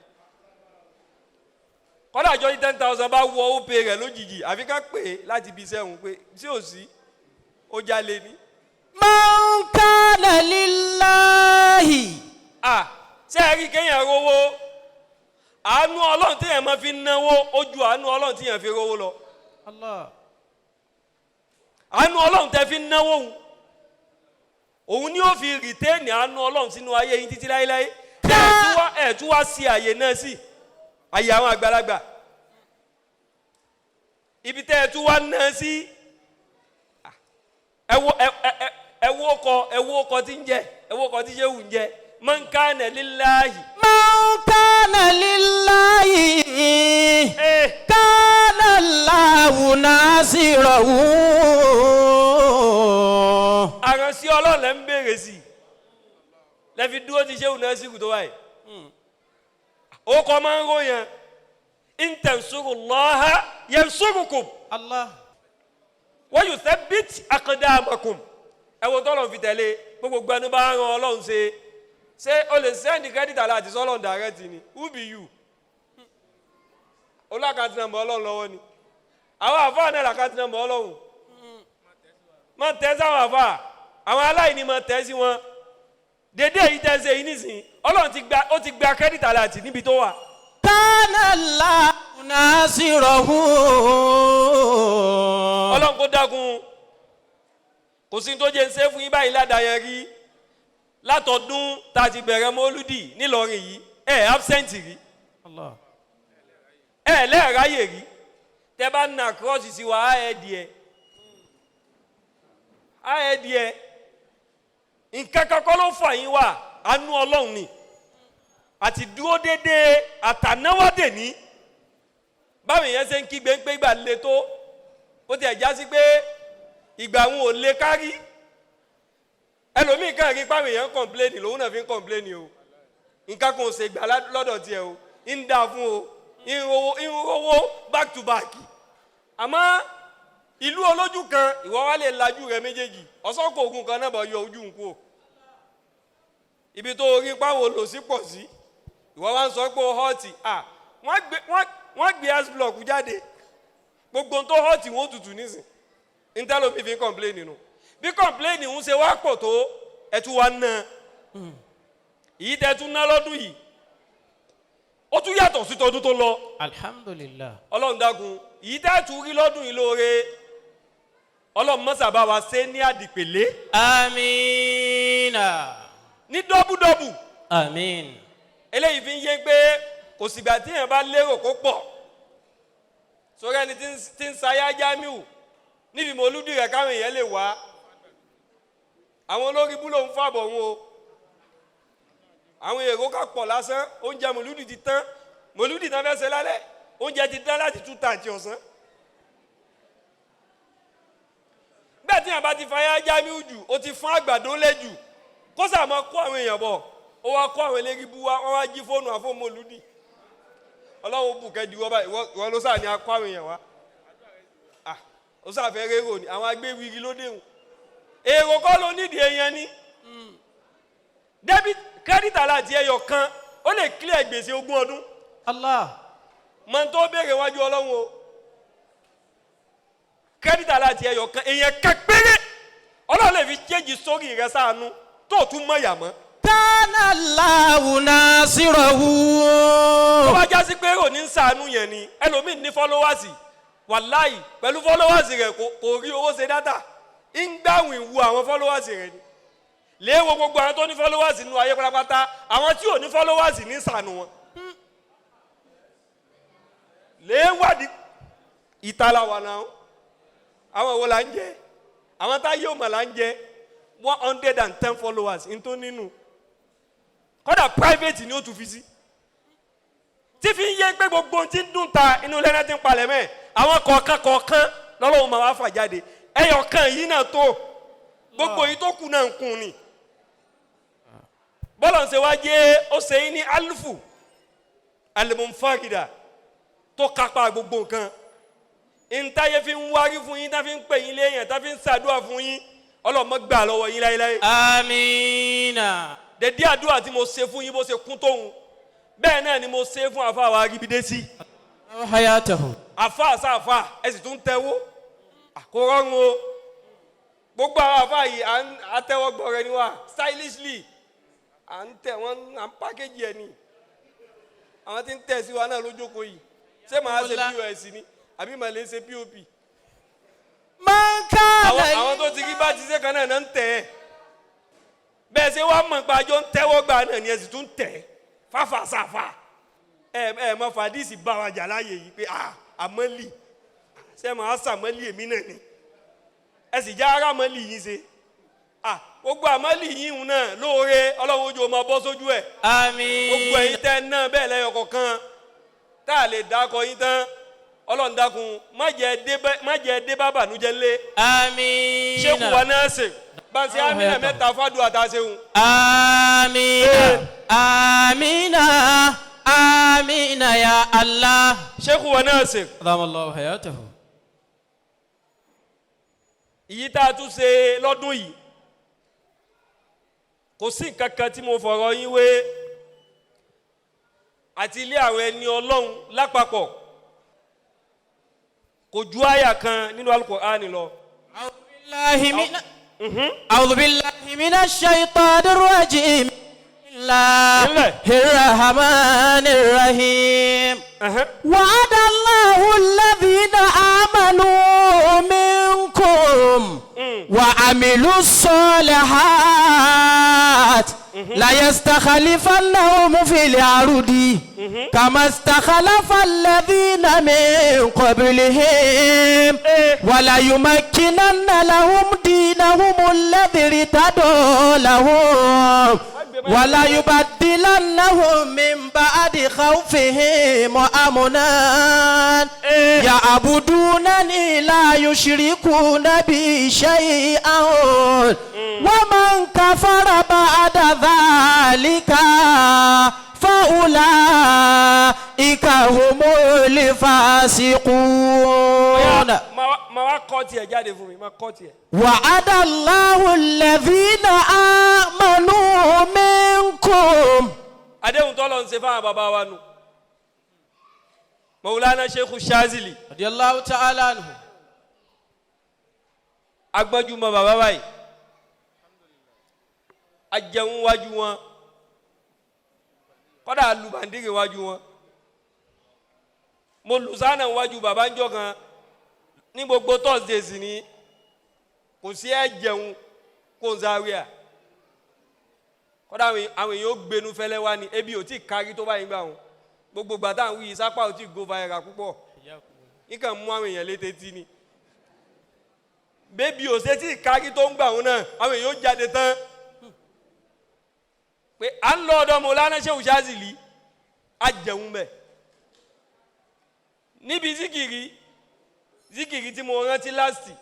Kọ́dà jọ ní 10,000 bá wọ op rẹ̀ lójijì, àfi ká pè é láti ibi iṣẹ́ òun pé tí ò sí, ó jalè ní. من كان لله. À ṣé ẹ rí kéèyàn rówó, àánú Ọlọ́run téèyàn máa fi náwó, ó ju àánú Ọlọ́run téèyàn fi rówó lọ. الله. Àánú Ọlọ́run tẹ́ fi ń náwó òun, òun ni ó fi retain àánú Ọlọ́run sínú ayé yín títí láéláé. Ẹ̀ tún wá sí àyè náà, sí àyè àwọn àgbàlagbà, ibi tẹ́ ẹ tún wá náà sí. Ẹ wo ẹ ẹ ẹ ẹ wo kọ, ẹ wo kọ tí ń jẹ, ẹ wo kọ tí Ṣéwù ń jẹ. Man kana lillahi. من كان لله كان الله ناصره. Àránṣẹ́ Ọlọ́run lẹ́ ń béèrè sí i, lẹ́ fi dúró ti Ṣéwù náà síkù tó wáyé. Ó kọ́ máa ń ròyìn in tansurullaha yansurukum الله. wa yuthabbit aqdamakum. Ẹ wo tọ́lọ̀ fi tẹ̀lé gbogbo gbẹnu bá ràn Ọlọ́run ṣe. Ṣé o lè send credit alert sọ́lọ́run direct ni? Who be you? Olú account number Ọlọ́run lọ́wọ́ ni. Àwọn àfáà náà l'account number Ọlọ́run máa tẹ́ sáwọn àfáà, àwọn aláìní máa tẹ́ sí wọn. Dédé èyí tẹ́ ṣe yìí nísìnyí, Ọlọ́run ti gba, ó ti gba credit alert níbi tó wà. كان الله ناصره. Ọlọ́run kó dákun, kò sí tó jẹ́ ń ṣe fún yín báyìí ládàá yẹn rí. Látọdún tá a ti bẹ̀rẹ̀ mọ́lúdì nílọrin yìí, ẹ̀ absent rí. الله. Ẹ̀ lẹ́ẹ̀ráyè rí. Tẹ́ bá nà cross sí wa, á ẹ̀ díẹ̀, á ẹ̀ díẹ̀. Nǹkan kankan ló fà yín wá, àánú Ọlọ́run ni àti dúró déédéé àtànáwádé ní. Báwo èèyàn ṣe ń kígbe ń pé ìgbà le tó, ó ti ẹ̀ já sí pé ìgbà òun ò le kárí. Ẹlòmíì kan rí páwọn èèyàn ń complain, lòun náà fi ń complain o. Nǹkan kan ò ṣe gbà lọ́dọ̀ tiẹ̀ o, ń dáa fún o, ń rówó back to back. Àmọ́ ìlú olójú kan, ìwọ wá lè lajú rẹ méjèèjì, ọ̀sọ́kò ogun kan náà bọ̀ yọ ojú ń kú o. Ibi tó rí páwọn olòṣì pọ̀ sí, ìwọ wá ń sọ pé o hot. À wọ́n gbé S block jáde. Gbogbo tó hot wọn tutù nísìn. Ntẹ́lómi fi ń complain nínú. Bí complain ń ṣe wá pọ̀ tó ẹtú wa ná. Èyí tẹ́ tún ná lọ́dún yìí. Ó tún yàtọ̀ sí tọdún tó lọ. Alhamdulillah. Ọlọ́run dákun. Èyí tẹ́ tún rí lọ́dún yìí lóore. Ọlọ́run mọ́sà bá wa ṣe ní àdìpèlé. Amina. Ní dọ́bùdọ́bù. Amin. Eléyìí fi ń yé pé kò sígbà tí èèyàn bá lérò kó pọ̀. Sórí ẹni tí ń sayá Jamiu níbi mòlúdì rẹ̀ káwọn èèyàn lè wá. Àwọn olórí bú ló ń fàbọ̀ wọn o. Àwọn èrò ká pọ̀ lásán, oúnjẹ mòlúdì ti tán. Mòlúdì tán fẹ́ ṣe lálẹ́, oúnjẹ ti tán láti 2:30 ọ̀sán. Bẹ́ẹ̀ tí èèyàn bá ti fayá Jamiu jù, ó ti fún àgbàdo lẹ́ jù. Kó sà máa kó àwọn èèyàn bọ̀, ó wá kó àwọn eléri bú wá, wọ́n wá jí fóònù àfọ́mọ́lúdì. Ọlọ́run bùkẹ́ ju ọba ìwọ ló sáà ní akó àwọn èèyàn wá. Ó sáà fẹ́ rérò ni, àwọn agbéwìrì ló déhùn. Èrò kọ́ ló nídìí èèyàn ni. Debit credit alert ẹyọ kan, ó lè clear gbèsè 20 ọdún. Allah. Mọ tó béèrè wájú Ọlọ́run o. Credit alert ẹyọ kan, èèyàn kan péré. Ọlọ́run lè fi change sórí rẹ sáànú tó tún mọ̀ yà mọ́. Kana Allahu nasirahu. Tó bá já sí pé èrò ní sàánú yẹn ni, ẹlòmíì ní followers, wàláì pẹ̀lú followers rẹ̀ kò rí owó ṣe data. Ń gbàwìn wu àwọn followers rẹ̀ ni. Léwo gbogbo àwọn tó ní followers nínú ayé pátápátá, àwọn tí ò ní followers ní sàánú wọn. Léwádìí ìtara wà náà. Àwọn wo là ń jẹ? Àwọn tá yóò mọ̀ là ń jẹ. 110 followers n tó nínú. Kódà private ni ó tún fi sí. Tí fi ń yé pé gbogbo tí ń dùn ta inú lẹ́nà tí ń palẹ̀ mẹ́. Àwọn kọ̀ọ̀kan kọ̀ọ̀kan lọ́lọ́run máa wá fà jáde. Ẹyọ kan yìí náà tó. Gbogbo yìí tó kù náà ń kun ni. Bọ́lá ń ṣe wá jẹ́ ó ṣe yín ní alifu alimunfarida tó kápá gbogbo nǹkan. Ntáyé fi ń wárí fún yín, tá fi ń pè yín léèyàn, tá fi ń ṣàdúrà fún yín. Ọlọ́mọ gbà lọ́wọ́ yín láéláé. Amina. Dèdí àdúrà tí mo ṣe fún yín bó ṣe kún tóun. Bẹ́ẹ̀ náà ni mo ṣe fún àfa wa Aribidesi. Hayatahu. Àfa àsáàfà ẹ sì tún tẹ́wó. Kò rọrùn o. Gbogbo àwọn àfa yìí à ń atẹ́wọ́gbọ̀ rẹ ni wá stylishly. À ń tẹ̀ wọ́n à ń pákéjì ẹ̀ ni. Àwọn tí ń tẹ̀ sí wa náà lójókòó yìí. Ṣé màá ṣe POS ni? Àbí màá lè ṣe POP? Àwọn tó ti rí bá ti ṣe kan náà ń tẹ̀ ẹ́. Bẹ́ẹ̀ ṣe wá mọ̀ pé àjọ ń tẹ́wọ́ gbà náà ni ẹ sì tún tẹ̀ ẹ́. Fáfà sáfà. Ẹ mọ fàdísì bá wa jà láàyè yìí pé àmọ́lì ṣé màá sàmọ́lì èmi náà ni. Ẹ sì já ara mọ́lì yín ṣe. Gbogbo àmọ́lì yín náà lóore Ọlọ́run ojú ọmọ bọ́ sójú ẹ̀. Àmín. Gbogbo ẹ̀yin tẹ́ náà bẹ́ẹ̀ lẹ́yọ kọ̀ọ̀kan tá a lè dákọ yín tán. Ọlọ́run dákun má jẹ́ dé bá bànújẹ́ lé. Àmín. Ṣé kù wá náà ṣe? Báńsì Amina mẹ́ta fádùn àtàṣeun. Amina. Amina. Amina ya Allah. Ṣé kù wá náà ṣe? Adamallahu hayatahu. Ìyí tá a tún ṣe lọ́dún yìí. Kò sí nǹkan kan tí mo fọ̀rọ̀ yín wé. Àti ilé àwọn ẹni Ọlọ́run lápapọ̀. Kò ju àyà kan nínú Al-Qur'ani lọ. A'udhu billahi minash shaitanir rajim. Bismillahir rahmanir rahim. Wa'ada Allahu alladhina amanu minkum wa amilus solihat la yastakhlifannahum fil ardi kama istakhlafa alladhina min qablihim wa la yumakkinanna lahum dinahum alladhi irtada lahum wa la yubaddilannahum min ba'di khawfihim amnan ya'budunani la yushrikuna bi shay'an wa man kafara ba'da dhalika fa'ulaika humul fasiqun. Ma wá kọ́ tiẹ̀ jáde fún mi, ma kọ́ tiẹ̀. Wa'ada Allahu alladhina amanu minkum. Àdéhùn tó lọ ń ṣe fáwọn bàbá wa nù. Mawlana Sheikh Shazili Radiyallahu ta'ala anhu. Agbọ́njúmọ́ bàbá báyìí, ajẹun wájú wọn, kọ́dà alùbàndìrì wájú wọn. Mo lùsánà wájú bàbá ń jọ kan ní gbogbo Thursdays ni kò sí ẹ jẹun kó n Zaria. Kọ́dà àwọn èèyàn ó gbénu fẹ́lẹ́ wá ní ebi ò tí ì kárí tó báyìí gbà wọn. Gbogbo gbàtà àwọn yìí sápá ò tí ì go viral púpọ̀, nǹkan mú àwọn èèyàn létí tí ni bébí ò ṣe tí ì kárí tó ń gbà wọn náà, àwọn èèyàn ó jáde tán pé à ń lọ ọ̀dọ̀ Mọ̀lánà Shehu Shazili, á jẹun bẹ̀ níbi zikiri tí mo rántí láti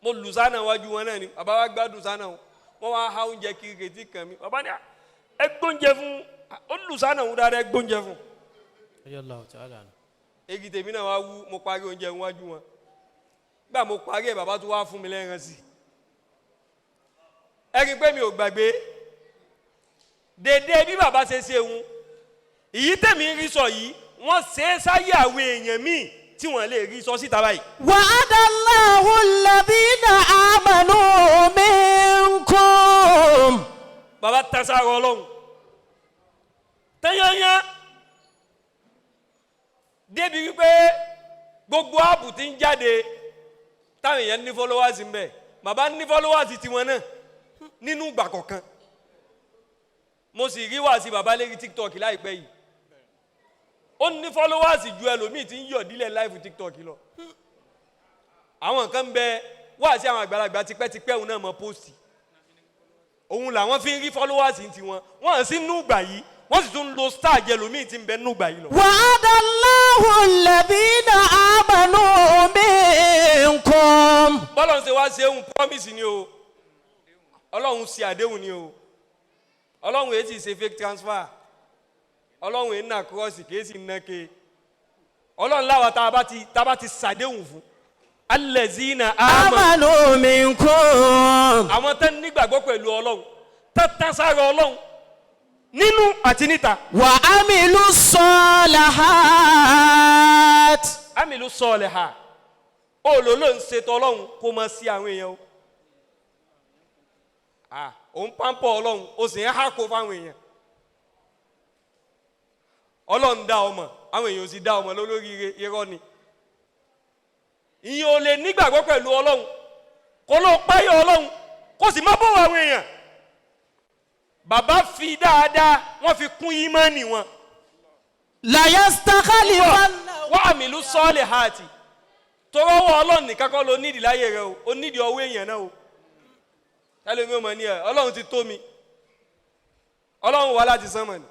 mo lù sánà wájú wọn náà ni bàbá wa gbádùn sánà wọn, wọn wá há oúnjẹ kiri kejì kan mi. Bàbá ní ẹ gbóúnjẹ fún, ó lù sánà wọn dáadáa, ẹ gbóúnjẹ fún. Radiyallahu ta'ala anhu. Egi tèmi náà wá wú, mo parí oúnjẹ wájú wọn. Gbà mo parí ẹ, bàbá tó wá fún mi lẹ́ran sí. Ẹ rí i pé mi ò gbàgbé dédé bí bàbá ṣe ṣe òun ìyí tèmi ń rí sọ yìí, wọ́n ṣe é sáyé àwọn èèyàn míì tí wọ́n lè rí sọ síta báyìí. وعد الله الذين آمنوا منكم. Bàbá tasára Ọlọ́run tẹ́yányá débi wípé gbogbo áàpù tí ń jáde táwọn èèyàn ní followers ń bẹ, bàbá ní followers tiwọn náà nínú ìgbà kọ̀ọ̀kan. Mo sì rí wàásì bàbá lérí TikTok láìpẹ́ yìí, ó ní followers ju ẹlòmíì tí ń yọ̀ dílẹ̀ live TikTok lọ. Àwọn kan bẹ wàásì àwọn àgbàlagbà tipẹ́tipẹ́ òun náà mọ post, òun làwọn fi ń rí followers tiwọn, wọn sì nú ìgbà yìí, wọ́n sì tún lo star jẹ ẹlòmíì tí ń bẹ nú ìgbà yìí lọ. وعد الله الذين آمنوا منكم. Bọ́lá ń ṣe wá ṣe ń promise ni o, Ọlọ́run ṣe àdéhùn ni o. Ọlọ́run èyí sì ṣe fake transfer, Ọlọ́run èyí nà cross kì í sì nà ke. Ọlọ́run láwa tá a bá ti ṣàdéhùn fún alẹ́zínà àmọ́ آمنوا منكم. àwọn tán nígbàgbọ́ pẹ̀lú Ọlọ́run, tán tán sára Ọlọ́run nínú àti níta. وعملوا الصالحات. Àmìlú sọ̀lẹ̀ ha olò ló ń ṣètò Ọlọ́run kó mọ sí àwọn èèyàn o. Òun pàmpọ̀ Ọlọ́run, o sì ń hákó fáwọn èèyàn. Ọlọ́run dá ọmọ, àwọn èèyàn ò sì dá ọmọ lórí irọ́ ni. Ìyẹn ò lè nígbàgbọ́ pẹ̀lú Ọlọ́run kó ló páyọ̀ Ọlọ́run kó sì má bọ̀wọ̀ àwọn èèyàn. Bàbá fi dáadáa wọ́n fi kún ìmánì wọn. لا يستخلفن. Wọ́n àmìlú sọ́ọ̀lì hàtì torọ́wọ́ Ọlọ́run nìkan kọ́ ló nídìí láyé rẹ o, ó nídìí ọwọ́ èèyàn náà o. Ẹlòmíì ò mọ̀ ní ẹ, Ọlọ́run ti tó mi, Ọlọ́run wà láti sánmọ̀ ni,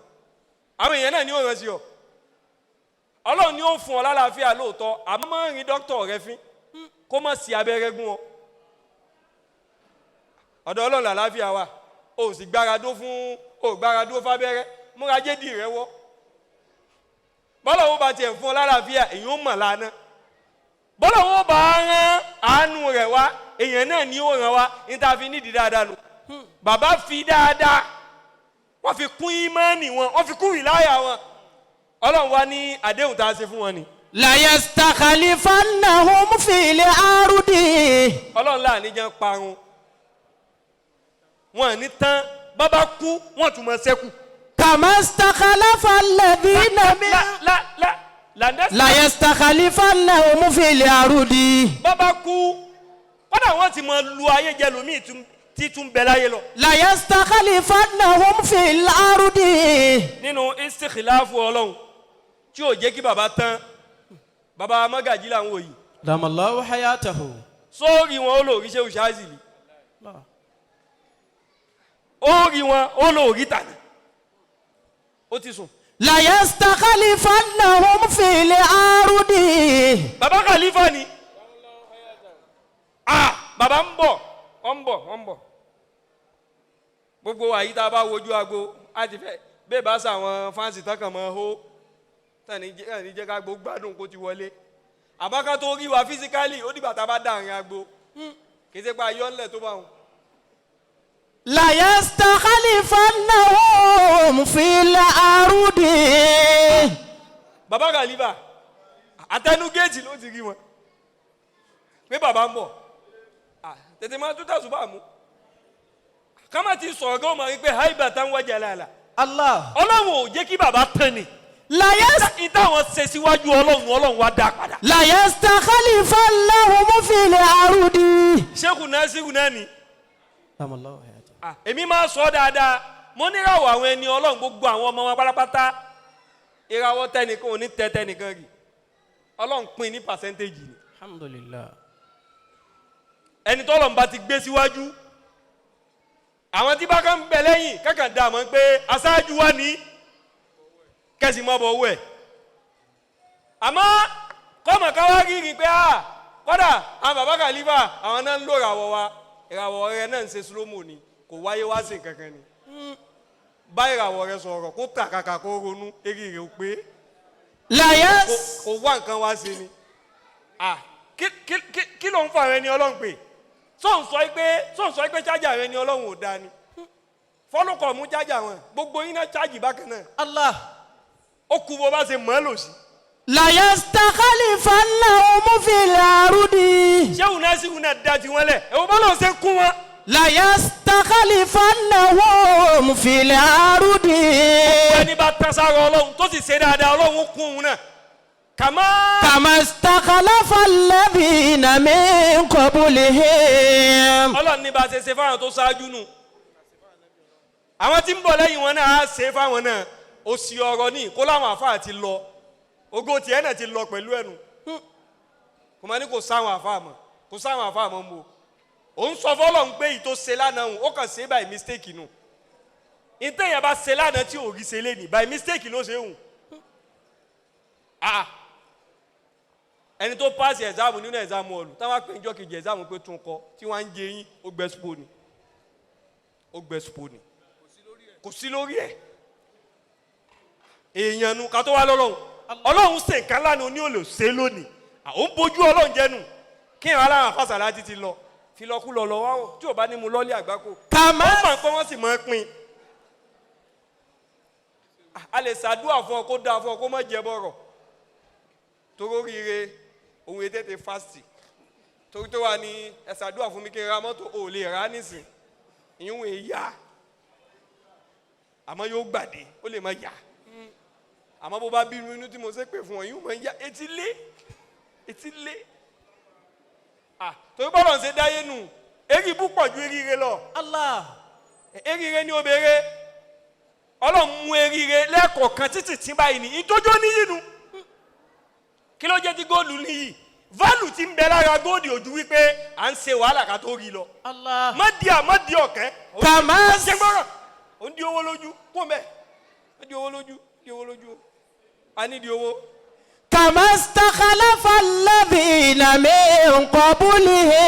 àwọn èèyàn náà ní ó ràn sí ọ. Ọlọ́run ni ó fún ọ lálàáfíà lóòótọ́, àmọ́ má rin dókítà rẹ fín kó má sí abẹ́rẹ́ gún ọ. Ọ̀dọ̀ Ọlọ́run làlàáfíà wà, o sì gbára dó fún o, gbára dó fábẹ́rẹ́ múra jédì rẹ wọ́. Bọ́lá wo bá tiẹ̀ fún ọ lálàáfíà, èyàn ó mọ̀ lánàá. Bọ́lá wo bá rán àánú rẹ̀ wá, èyàn náà ní ó ràn wá. Níta fi nídìí dáadáa nù. Bàbá fi dáadáa wọ́n fi kún ìmánì wọn, wọ́n fi kún ìláyà wọn. Ọlọ́run wá ní àdéhùn tá a ṣe fún wọn ni. لا يستخلفنهم في الأرض. Ọlọ́run láàánú jẹ́ ń parun wọn ní tán, bàbá kú wọ́n tún máa ṣẹ́kù. كما استخلف الذين من la la la la. لا يستخلفنهم في الأرض. Bàbá kú kọ́dà wọ́n ti máa lu ayé jẹ lómi tí tún bẹ láyé lọ. لا يستخلفنهم في الأرض. Nínú istikhilafu Ọlọ́run tí ò jẹ́ kí bàbá tán, bàbá Mọ́gàjí làwọn òyì. Dama Allahu hayatahu. Sóòrì wọn ó lò rí Shehu Shazili, ó rí wọn ó lò rí tànà, ó ti sùn. لا يستخلفنهم في الأرض. Bàbá Khalifa ni bàbá ń bọ̀, ó ń bọ̀, ó ń bọ̀. Gbogbo àyí tá a bá wojú aago á ti fẹ́ bẹ́ẹ̀ bá sàwọn fáǹsì tán kàn mọ́ hó tàn ní jẹ́ ká gbó gbádùn kó ti wọlé. Àmọ́ ká tó rí wa físíkálì ó dìgbà tá a bá dà àárín agbo, kì í ṣe pé ayọ́ ńlẹ̀ tó bá wọn. لا يستخلفنهم في الأرض. Bàbá Khalifa àtẹnu géètì ló ti rí wọn pé bàbá ń bọ̀. Tètè máa tún tàṣùbà mú ká má ti sọ̀rọ̀ gan máa rí pé haibà tá ń wájà lálà. Allah. Ọlọ́run ò jẹ́ kí bàbá tán ni. Ìtàwọn ṣe síwájú Ọlọ́run, Ọlọ́run wá dá padà. La yastakhlifannahum fil ardi. Sheikh Nasiru náà ni. Èmi máa sọ dáadáa, mo níràwọ̀ àwọn ẹni Ọlọ́run gbogbo àwọn ọmọ wọn pátápátá, ìràwọ̀ tẹnìkan ò ní tẹ tẹnìkan rì, Ọlọ́run pín ní pàṣẹ́ntéèjì ni. Alhamdulillah. Ẹni tọ́lọ́run bá ti gbé síwájú, àwọn tí bá kàn ń bẹ lẹ́yìn kankan dá mọ̀ pé aṣáájú wa ní kẹsì mọ́ bọ̀ owó ẹ̀. Àmọ́ kọ́mọ̀ ká wá rírì pé kọ́dà àwọn bàbá Khalifa àwọn náà ń lò ìràwọ̀ wa, ìràwọ̀ rẹ náà ń ṣe slow-mo ni, kò wáyé wá sí kankan ni. Bá ìràwọ̀ rẹ sọ̀rọ̀ kó tà kàkà kó ronú eré rẹ ò pé kò wá nǹkan wá sí ni. Kí ló ń fa rẹ ni Ọlọ́run pè? Sọ ń sọ pé chájà rẹ ni Ọlọ́run ò dáa ni. Fọ́lùkọ̀ mú chájà wọn, gbogbo yín náà chájì bákan náà. Allah. Ó kú bó bá ṣe mọ́ lò sí. La yastakhlifannahum fil ardi. Ṣéwù náà sì wù náà da tiwọn lẹ̀, ẹ̀wọ̀n bá lọ́n ṣe kún wọn. La yastakhlifannahum fil ardi. Ẹni bá tán sára Ọlọ́run tó sì ṣe dáadáa, Ọlọ́run kún òun náà. Kàmá istakhlafa alladhina min qablihim. Ọlọ́run ní bá ṣe ṣe fáwọn tó ṣáájú nù. Àwọn tí ń bọ̀ lẹ́yìn wọn náà á ṣe fáwọn náà. Òsì ọ̀rọ̀ ní kó láwọn àfáà ti lọ. Ògo tiẹ̀ náà ti lọ pẹ̀lú ẹnu. Kò máa ní kò sáwọn àfáà mọ̀, kò sáwọn àfáà mọ̀ ń bo. Òun sọ fọlọ́run pé èyí tó ṣe lánàá òun, ó kàn ṣe by mistake nù. Ìtẹ̀yìn bá ṣe lánàá tí ò rí ṣe lénìí, by mistake ló ṣe hùn. Ẹni tó pass ẹ̀zámù nínú ẹ̀zámù ọ̀lù táwọn apẹ̀jọ́ kejì ẹ̀zámù pé tún kọ tí wọ́n ń jẹ yín, ó gbẹ spo ni, ó gbẹ spo ni, kò sí lórí ẹ̀. Èèyàn nu ká tó wá lọ́lọ́run, Ọlọ́run ṣe nǹkan lánàá ní òlò ṣe lónìí, àwọn ń bójú Ọlọ́run jẹ́nu kí ìran aláwọ̀ afásàlá ti lọ filọkulọ lọ wá tí ò bá ní mu lọ́lé àgbákò. Kàmá wọ́n mọ̀ pé wọ́n sì máa ń pín. A lè ṣàdúrà fún ọ kó dáa fún ọ kó má jẹ bọ̀rọ̀ toró rire òun ètè tè fásitì torí tó wà ní ẹ ṣàdúrà fún mi kí n ra mọ́tò ò lè rà á nísìn ìhun èyà àmọ́ yóò gbàdé ó lè má yà àmọ́ bó bá bínú inú tí mo ṣe pè fún ọ ìhun máa ń yá etí lé etí lé torí bọ́lọ̀ ń ṣe dáyé nù eré ibú pọ̀ ju eríire lọ. Allah. Eríire ni obìnrin Ọlọ́run mú eríire lẹ́ẹ̀kọ̀ọ̀kan títì tí báyìí ní ìtọ́jú níyì nu. Kí ló jẹ́ tí góòlù níyì? Válù ti ń bẹ lára góòlù ojú wípé à ń ṣe wàhálà ká tó rí lọ. Allah. Má di à má di ọ̀kẹ́. Kàmá ṣe gbọ́rọ̀ ó ń di owó lójú kó mẹ́ ó di owó lójú di owó lójú a ní di owó. Kàmá istakhlafa alladhina min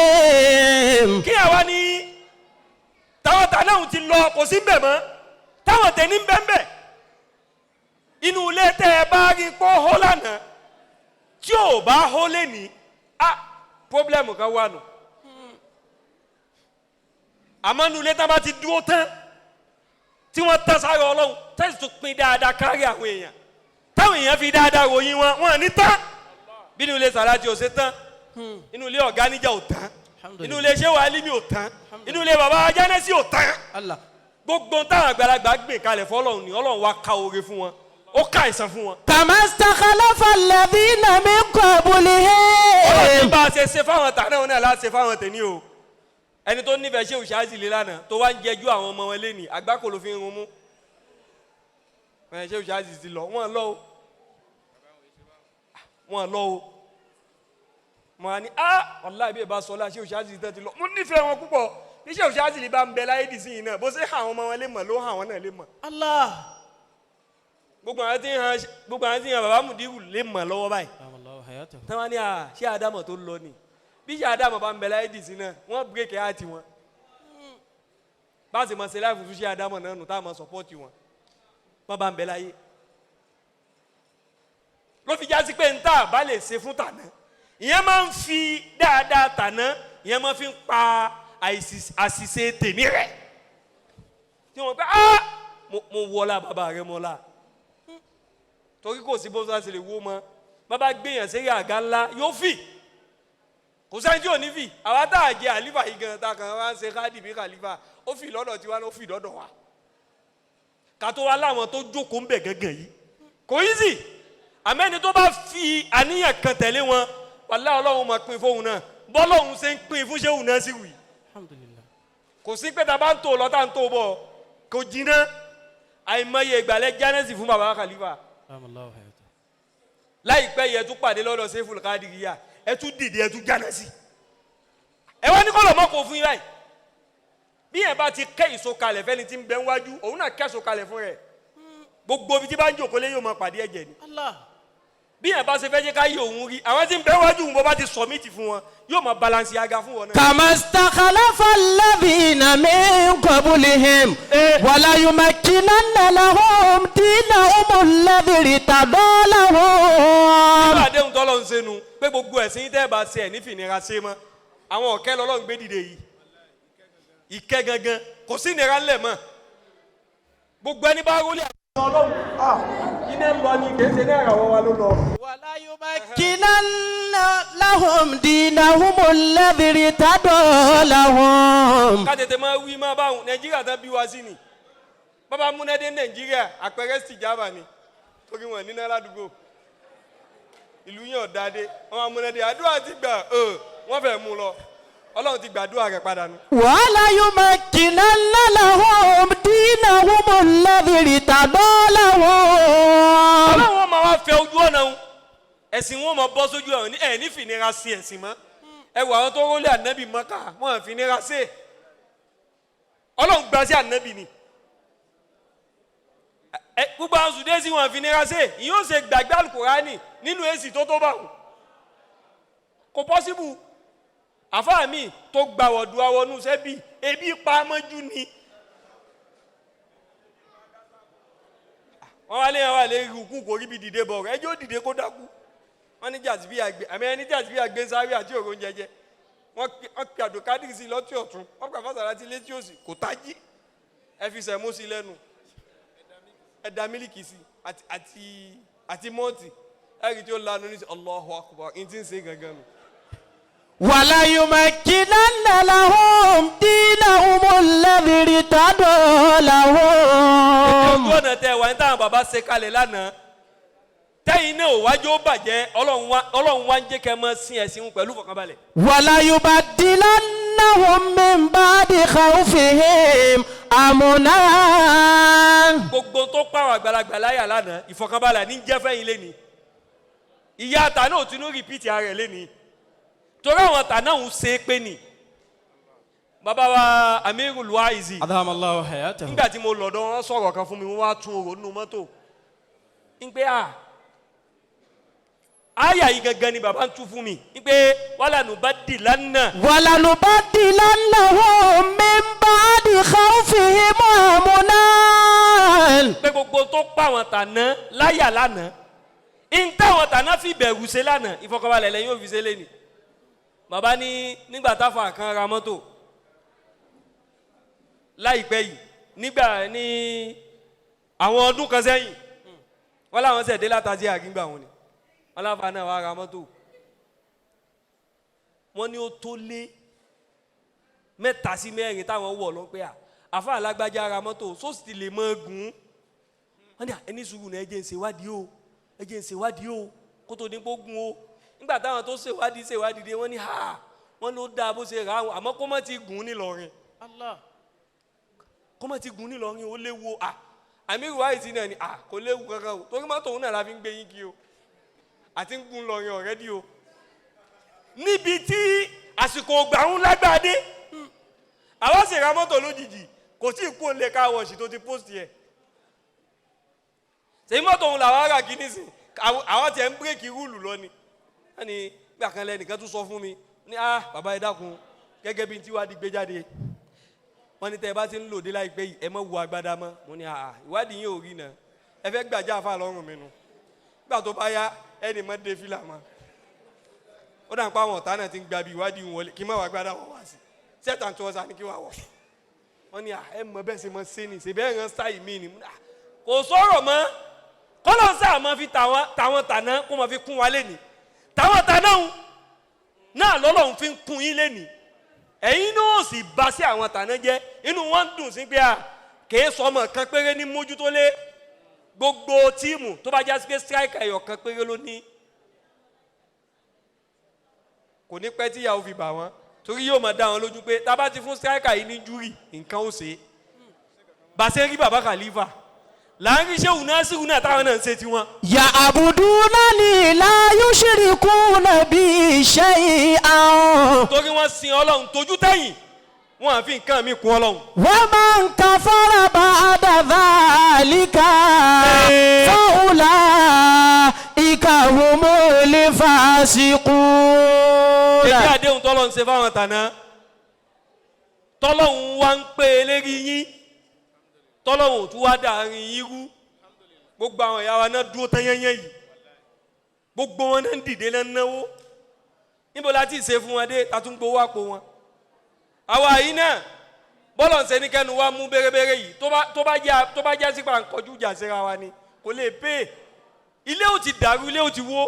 qablihim. Kí àwa ní táwọn tànáà ti lọ kò sí bẹ̀ mọ́ táwọn tẹ̀ ní bẹ́ẹ̀ inú ilé tẹ́ ẹ bá rí pọ́ hó lánàá tí ò bá hó lẹ́ni á pọ́blẹ́mù kan wà nù. Àmọ́ inú ilé tá bá ti dúró tán tí wọ́n tán sáré Ọlọ́run tẹ́sí tó pin dáadáa kárí àwọn èèyàn táwọn èèyàn fi dáadáa ròyìn wọn wọn ní tán. Bí inú ilé Sàlájì ò ṣe tán, inú ilé ọ̀gá níjà ò tán, inú ilé Ṣéwù Álímì ò tán, inú ilé bàbá Jánẹ́sì ò tán. Gbogbo táwọn àgbàlagbà gbè kalẹ̀ fọlọ́run ni Ọlọ́run wá ka oore fún wọn, ó ká ìsan fún wọn. Kàmá istakhlafa alladhina min qablihim. Ọlọ́run bá a ṣe ṣe fáwọn tàná náà láti ṣe fáwọn tèmi o. Ẹni tó nífẹ̀ẹ́ Ṣéwù Ṣáàzìlì lánàá tó wá ń jẹjú àwọn ọmọ wọn lénìí àgbákò ló fi ń run mú. Ṣéwù Ṣáàzìlì ti lọ, wọ́n lọ o. Wọ́n lọ o. Mo á ní wàláhì bí ẹ bá sọ lá Ṣéwù Ṣáàzìlì tán ti lọ. Mo nífẹ̀ẹ́ wọn púpọ̀. Bí Ṣéwù Ṣáàzìlì bá ń bẹ láyé dì sí yìí náà, bó ṣe hàn àwọn ọmọ wọn lè mọ̀ ló hàn àwọn náà lè mọ̀. Allah. Gbogbo àwọn tí ń hàn bàbá Mùdírù lè mọ̀ lọ́wọ́ báyìí. Táwọn ní ṣé Ádámọ̀ tó lọ ni. Bí ṣe Ádámọ̀ bá ń bẹ láyé dì sí náà, wọ́n bírèkì àti wọn. Bá a sì mọ̀ ṣe láìfù tún ṣe Ádámọ̀ náà nù táwọn mọ̀ sọ́pọ́ọ̀tì wọn. Wọ́n bá ń bẹ láyé. Ló fi já sí pé níta bá lè ṣe fún tàná. Ìyẹn máa ń fi dáadáa tàná, ìyẹn máa fi ń pa àṣìṣe tèmi rẹ̀. Tí wọ́n pẹ́ mo wọlá bàbá rẹ mọ́lá. Torí kò sí bó ṣe lè wó mọ́. Bàbá gbéyàn sí àga ńlá yóò fì. Kò sẹ́ni tí ò ní fì. Àwa tá a jẹ àlífà yìí gan ta kàn wá ń ṣe káàdì bí kàlífà. Ó fì lọ́dọ̀ tiwa ló fì lọ́dọ̀ wa. Ká tó wá láwọn tó jókòó ń bẹ̀ gángan yìí. Kò í sì. Àmẹ́ni tó bá fi àníyàn kan tẹ̀lé wọn, wàláhì Ọlọ́run máa pín fóun náà. Bọ́lọ́hun ṣe ń pín fún ṣéhùn náà sí wì. Alhamdulillah. Kò sí pé ta bá ń tò lọ tá ń tò bọ̀ kò jiná. Àìmọye ìgbàlẹ̀ jánẹ́sì fún baba Khalifa. Allahu hayata. Láìpẹ́ yìí ẹ tún pàdé lọ́dọ̀ Seiful Kadiriya, ẹ tún dìde ẹ tún jánẹ́sì. Ẹ wá ní kọ́lọ̀ mọ́ kó fún yín báyìí. Bí yẹn bá ti kẹ́ ìsokalẹ̀ fẹ́ni tí ń bẹ níwájú, òun náà kẹ́ ìsokalẹ̀ fún rẹ̀. Gbogbo ibi tí bá ń jòkó lé yóò máa pàdé ẹ̀jẹ̀ ni. Allah. Bí yẹn bá ṣe fẹ́ jẹ́ ká yí òun rí, àwọn tí ń bẹ níwájú òun bó bá ti sọ̀mìtì fún wọn, yóò máa balansi aga fún wọn náà. كما استخلف الذين من قبلهم ولا يمكنن لهم دينهم الذي ارتضى لهم. Nígbà àdéhùn tọ́lọ́ ń senu pé gbogbo ẹ̀sìn tẹ́ ẹ bá ṣe ẹ̀ ní fìnira ṣe mọ́, àwọn ọ̀kẹ́ lọ́lọ́run gbé dìde yìí. Ìkẹ́ gangan kò sí ìnira ńlẹ̀ mọ́. Gbogbo ẹni bá rólé àwọn ọlọ́run, iná ń lọ ni kì í ṣe náírà wọ́n wa ló lọ. ولا يمكنن لهم دينهم الذي ارتضى لهم. Ká tètè máa wí máa báwọn Nàìjíríà tán bí wa sí ni. Bàbá múnádé Nàìjíríà àpẹẹrẹ sì jábà ni torí wọn níná ládùúgbò. Ìlú yẹn ọ̀dàdé, wọn máa múnádé àdúrà ti gbà wọ́n fẹ́ mú lọ. Ọlọ́run ti gbàdúrà rẹ̀ padà nù. ولا يمكنن لهم دينهم الذي ارتضى لهم. Ọlọ́run wọn máa wá fẹ́ ojú ọ̀nà wọn, ẹ̀sìn wọn máa bọ́ sójú ọ̀nà ẹ̀ ní fìnira sí ẹ̀sìn mọ́. Ẹ wọ àwọn tó rólé ànábì Mọ́kà, wọn fìnira sí. Ọlọ́run gba sí ànábì ni. Ẹ gbogbo àwọn sùdẹ́sì wọn fìnira sí. Ìyóò ṣe gbàgbé Àlùkùránì nínú èsì tó tó bá wọn. Kò pọ́síbù. Àfáà mi tó gba wọ̀dù awọnú sẹ́bì ebi pa mọ́jú ni. Wọ́n wá léyìn wá lé rúkú kò ríbi dìde bọ̀ rẹ̀, ẹjọ́ dìde kó dákú. Wọ́n ní jàzíbí àgbẹ̀, àmì ẹni jàzíbí àgbẹ̀ sáré àti òrò jẹjẹ. Wọ́n pe àdòkádìrì sí lọ́tí ọ̀tún, wọ́n pe àfàsàrà sí létí òsì, kò tají. Ẹ fi sẹ̀mú sí lẹ́nu. Ẹ da mílíkì sí àti mọ́ọ̀tì. Ẹ̀rí tí ó lanu ní sẹ́, Allahu Akbar, ní ti ń ṣe gangan nù. ولا يمكنن لهم دينهم الذي ارتضى لهم. Ojú ọ̀nà tẹ wà ní táwọn bàbá ṣe kalẹ̀ lánàá, tẹ́yìn náà ò wájú ó bàjẹ́. Ọlọ́run wá ń jẹ́ kẹ́ mọ́ sin ẹ̀sìn pẹ̀lú ìfọ̀kànbalẹ̀. ولا يبدلنهم من بعد خوفهم أمنا. Gbogbo tó pàwọn àgbàlagbà láyà lánàá, ìfọ̀kànbalẹ̀ ní jẹ́ fẹ́yìn lẹ́ni. Ìyá àtà náà ò tún ní rìpíìtì ara ẹ̀ lẹ́ni, torí àwọn àtà náà ń ṣe é pé ni. Bàbá wa Amirul Waizi, Adhama Allahu hayatahu. nígbà tí mo lọ́dọ̀ wọn sọ̀rọ̀ kan fún mi, wọ́n wá tún òrò nínú mọ́tò ń pé à àyà yìí gangan ni bàbá ń tú fún mi ń pé wàhálà nù bá dì lánàá. ولنبدلنهم من بعد خوفهم أمنا. Pé gbogbo tó pa àwọn tàná láyà lánàá, ń táwọn tàná fi bẹ̀rù ṣe lánàá, ìfọkànbalẹ̀ lẹ́yìn òfin ṣe lẹ́ni. Bàbá ní nígbà táfà kan ra mọ́tò láìpẹ́ yìí, nígbà ní àwọn ọdún kan sẹ́yìn, wọ́n láwọn ṣẹ̀dé látàzí àgíngbà wọn ni wọ́n láfa náà wá ra mọ́tò. Wọ́n ní ó tó lé 3 sí 4 táwọn wọ̀ lọ pé à àfa alágbájá ra mọ́tò sósì lè mọ́ gùn. Wọ́n ní ẹni sùúrù náà, ẹ jẹ́ ń ṣèwádìí o, ẹ jẹ́ ń ṣèwádìí o kó tó ní kó gun o. Nígbà táwọn tó ṣèwádìí ṣèwádìí dé, wọ́n ní ha, wọ́n ló dáa bó ṣe rà á, àmọ́ kó má ti gùn nílọrin. Allah. Kó má ti gùn nílọrin, ó léwu. À Àmírù Wáìsì náà ni à kò léwu kankan o, torí mọ́tò òun náà la fi ń gbé yín kí o, àti ń gun lọrin ọ̀rẹ́dì o. Níbi tí àsìkò ògbà ń lágbàdé, àwa sì ra mọ́tò lójijì, kò tí ì kú òun lè ká wọ̀ṣì tó ti post yẹ. Ṣèyí mọ́tò òun làwọn ará kìíní sìn, àwọn tiẹ̀ ń bírèkì rúùlù lọ ni. Wọ́n ní gbà kan lẹ́nìkan tún sọ fún mi ní ah bàbá ẹ dákun, gẹ́gẹ́ bí n tí wàá di gbé jáde, wọ́n ní tẹ́ ẹ bá ti ń lòdì láìpẹ́ yìí ẹ má wo agbádá mọ́. Mo ní ah ìwádìí yín ò rí náà, ẹ fẹ́ gbàjà àfa lọ́rùn mi nu. Nígbà tó bá yá ẹnì mọ́ dé fìlà mọ́. Ó dà ń pa àwọn ọ̀tá náà ti ń gba bí ìwádìí wọlé kí n má wàá gbádá wọ̀ wá sí sẹ́tà tí wọ́n sá ni kí wàá wọ̀. Wọ́n ní ẹ mọ bẹ́ẹ̀ ṣe mọ ṣe ni ṣe bẹ́ẹ̀ rán sáì mí ni. Kò sọ̀rọ̀ mọ́. Kọ́lọ́n sáà máa fi tàwọn tàná kó máa fi kún wa lẹ́ni. Tàwọn tàná náà lọ́lọ́run fi ń kún yín lẹ́ni. Ẹ̀yin náà sì bá sí àwọn tàná jẹ́. Inú wọn dùn sí pé à kèé sọmọ kan péré ní mójútó lé. Gbogbo tíìmù tó bá já sí pé striker ẹyọ kan péré ló ní. Kò ní pẹ́ tíyàwó fi bà wọ́n. Torí yóò máa dá wọn lójú pé tá a bá ti fún striker yìí ní júrì nǹkan ó ṣe é. Bàṣẹ rí bàbá Khalifa là ń rí Ṣéhù Násírù náà táwọn náà ń ṣe tiwọn. يعبدونني لا يشركون بي شيئا Torí wọ́n sin Ọlọ́run tójú tẹ̀yìn wọ́n á fi nǹkan mi kún Ọlọ́run. ومن كفر بعد ذلك فأولئك هم الفاسقون. Èyí àdéhùn tọ́lọ́run ṣe fáwọn tàná tọ́lọ́run wá ń pé eléri yín tọ́lọ́run ò tún wá dàrin yín rú. Gbogbo àwọn ìyá wa náà dúró tán yẹ́nyẹ́ yìí, gbogbo wọn náà ń dìde náà ń náwó. Níbo la ti ṣe fún wọn dé ta tún gbowó àpò wọn. Àwa yìí náà bọ́lọ̀ ń ṣe ní kẹ́nu wa mú bérebére yìí tó bá jẹ́ sípa nkọjú ìjà síra wa ni kò lè pè é. Ilé ò ti dàrú, ilé ò ti wó,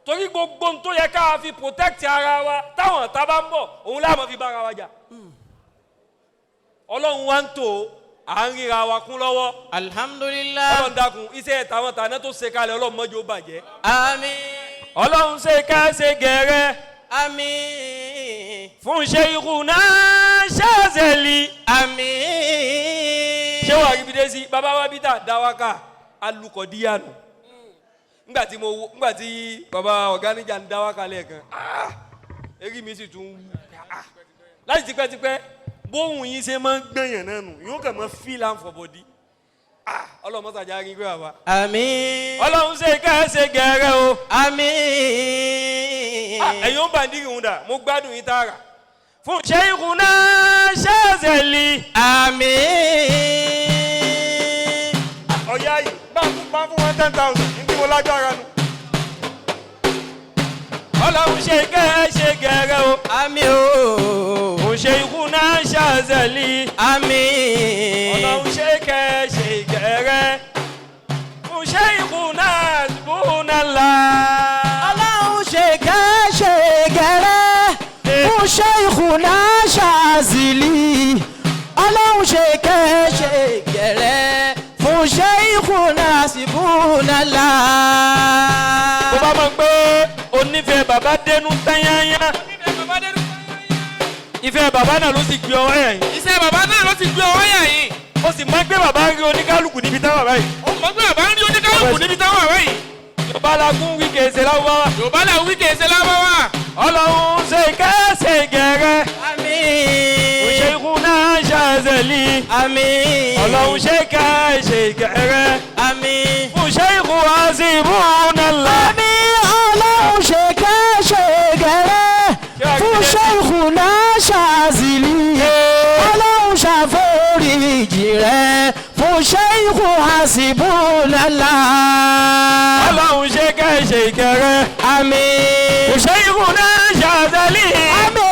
torí gbogbo ohun tó yẹ ká fi protect ara wa táwọn ọ̀tá bá ń bọ̀ òun láàmú fi bára wa jà. Ọlọ́run wa ń tò à ń ríra wa kún lọ́wọ́. Alhamdulillah. Ọlọ́run dákun iṣẹ́ tàwọn tàná tó ṣe kalẹ̀ Ọlọ́run mọ́jọ́ bàjẹ́. Àmín. Ọlọ́run ṣe ká ṣe gẹ̀rẹ́. Àmín. Fún Ṣéhùnà Ṣáṣẹ̀lì. Àmín. Ṣé wàá ríbi dé sí bàbá wa bí tà dáwákà alukọ̀díyànù. Ngbà tí bàbá ọ̀gánijà ń dáwákà lẹ́ẹ̀kan, eré mi sì tún wú. Láti tipẹ́tipẹ́ bóun yín ṣe máa ń gbẹ̀yàn náà nù yóò kàn máa feel am for body. Ọlọ́run mọ́sàájà rí pé bàbá. Àmín. Ọlọ́run ṣe ká ṣe gẹ̀rẹ́ o. Àmín. Ẹ̀yin ó ń bàndírì ń dà mo gbádùn yín tààrà. Fún Ṣéhùnà Ṣáṣẹ̀lì. Àmín. Ọ̀yá yìí bá fún wọn 10,000 ní tí mo lágbára nu. Ọlọ́run ṣe kẹ́ ṣe gẹ̀rẹ́ o. Àmín o. Fún Ṣéhùnà Ṣáṣẹ̀lì. Àmín. Ọlọ́run ṣe kẹ́ ṣe gẹ̀rẹ́. Fún Ṣéhùnà Bùnàlá. Ọlọ́run ṣe kẹ́ ṣe gẹ̀rẹ́. Fún Ṣéhùnà Ṣáṣẹ̀lì. Ọlọ́run ṣe kẹ́ ṣe gẹ̀rẹ́. Fún Ṣéhùnà Bùnàlá. Mo bá mọ̀ pé onífẹ̀ẹ́ bàbá dénú tányányá. Ìfẹ́ bàbá náà ló sì gbé ọwọ́ yẹn. Iṣẹ́ bàbá náà ló ti gbé ọwọ́ yà yìí. Ó sì mọ̀ pé bàbá ń rí oníkálukú níbi táwọn bàbá yìí. Ó mọ̀ pé bàbá ń rí oníkálukú níbi táwọn bàbá yìí. Yorùbá la gún wíkẹ̀ ẹsẹ̀ láwùwá. Yorùbá la wí kì í ṣe lábáwá. Ọlọ́run ṣe kẹ́sẹ̀ gẹ̀rẹ́. Àmín. Ṣéhùnà Ṣáṣẹ̀lì. Àmín. Ọlọ́run ṣe kẹ́sẹ̀ gẹ̀rẹ́. Àmín. Fún Ṣéhù Àṣìbùnàlá. Àmín. Ọlọ́run ṣe kẹ́ ṣe gẹ̀rẹ́. Fún Ṣéhùnà Ṣáṣẹ̀lì. Ọlọ́run ṣàforíjì rẹ̀. Fún Ṣéhù Àṣìbùnàlá. Ọlọ́run ṣe kẹ́sẹ̀ gẹ̀rẹ́. Àmín. Fún Ṣéhùnà Ṣáṣẹ̀lì. Àmín.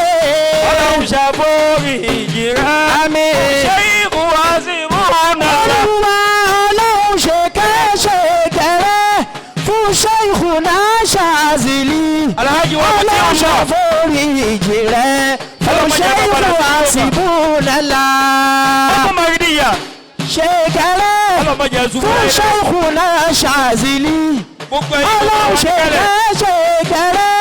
Ọlọ́run ṣàforíjì rẹ̀. Àmín. Ṣéhù Àṣìbùnàlá. Olúwa Ọlọ́run ṣe kẹ́ ṣe gẹ̀rẹ́. Fún Ṣéhùnà Ṣáṣẹ̀lì. Alhaji wa Ọlọ́run Mutiullah. ṣàforíjì rẹ̀. Fún Ṣéhù Àṣìbùnàlá. Ọmọ Màrídìyà. Ṣe gẹ̀rẹ́. Ọlọ́mọdé ẹ̀sùn Fún Ṣéhùnà Ṣáṣẹ̀lì. Gbogbo ẹ̀yin tó Ọlọ́run wà ṣe níkàlẹ̀. kẹ́ ṣe gẹ̀rẹ́.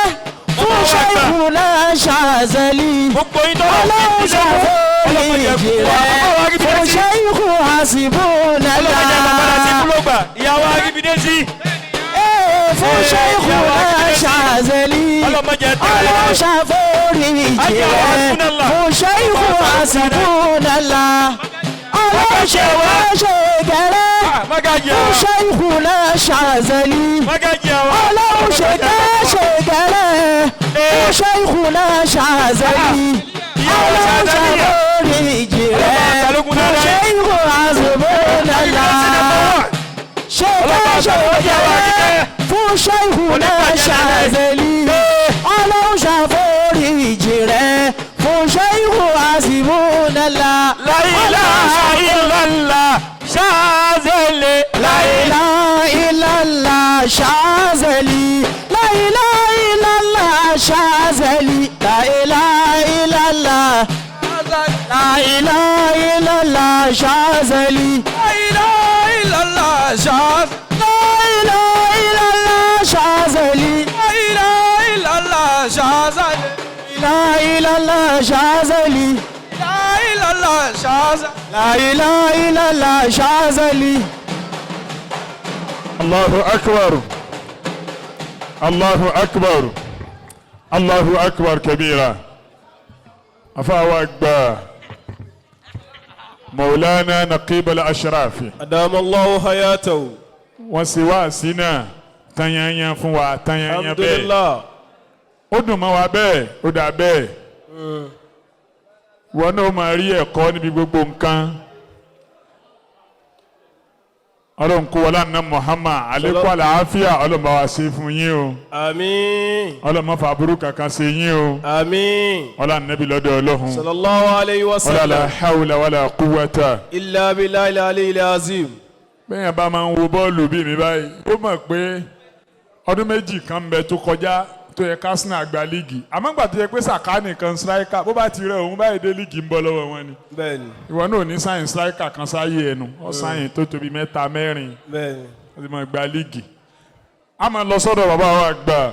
Fún Ṣéhùnà Ṣáṣẹ̀lì. Gbogbo yín tó wà Ọlọ́run nílẹ̀. ṣàforíjì rẹ̀. Fún Ṣéhù Àṣìbùnàlá. Ọlọ́mọdé àbàbàdà sí kúlógbà. Ìyàwó Aríbidé sí. Fún Ṣéhùnà Ṣáṣẹ̀lì. Ọlọ́mọdé tẹ̀lé. Ọlọ́run ṣàforíjì rẹ̀. Fún Ṣéhù Àṣìbùnàlá. Ọlọ́run ṣe ṣe gẹ̀rẹ́. Mágàjì Fún àwa. Ṣéhùnà Ṣáṣẹ̀lì. Mágàjì àwa. Ọlọ́run ṣe kẹ́ ṣe gẹ̀rẹ́. Fún Ṣéhùnà Ṣáṣẹ̀lì. Ọlọ́run ṣàforíjì rẹ̀. Fún Ṣéhù Àṣìbùnàlá. Ṣe kẹ́ ṣe gẹ̀rẹ́. Fún Ṣéhùnà Ṣáṣẹ̀lì. Ọlọ́run ṣàforíjì rẹ̀. Fún Ṣéhù Àṣìbùnàlá. La ilaha illallah. Ṣáṣẹ̀lì. La ilaha illallah Shazali. La ilaha illallah Shazali. La ilaha illallah. La ilaha illallah Shazali. La ilaha illallah Shazali. La ilaha illallah Shazali. La ilaha illallah Shazali. La ilaha illallah Shazali. La illallah Shazali. La ilaha illallah Shazali. Allahu akbar. Allahu akbar. Allahu akbar kabira. Afáwa gba Maulana Naqib al-Ashrafi. Adamu Allahu hayatahu. Wọ́n ṣe wáàsí náà tanyanyan fún wa tanyanyan bẹ́ẹ̀. Alhamdulillah. Ó dùn mọ́ wa bẹ́ẹ̀, ó dà bẹ́ẹ̀. Wọn náà máa rí ẹ̀kọ́ níbi gbogbo nǹkan. Ọlọ́run kó wọlé àná Muhammad àlékún àlàáfíà, Ọlọ́run bá wa ṣe fún yín o. Àmín. Ọlọ́run má fa aburú kankan ṣe yín o. Àmín. Ọlọ́run nẹ́bí lọ́dọ̀ Ọlọ́run. Sallallahu alayhi wa Wala la sallam. hawla wala quwwata. Illa billahi al-aliyyil azim. Bẹ́ẹ̀ yẹn bá máa ń wo bọ́ọ̀lù bíi mi báyìí, ó mọ̀ pé ọdún 2 kan ń bẹ tó kọjá tó yẹ kásínà gba líìgì. Àmọ́ gbà tó yẹ pé Saka nìkan striker, bó bá ti rẹ òun báyìí dé líìgì ń bọ́ lọ́wọ́ wọn ni. Bẹ́ẹ̀ni. Ìwọ náà ò ní sáyìn striker kan sáyé ẹnu, ó sáyìn tó tóbi 3, 4, Bẹ́ẹ̀ni. ó ti máa gba líìgì. A máa lọ sọ́dọ̀ bàbá wa gbà.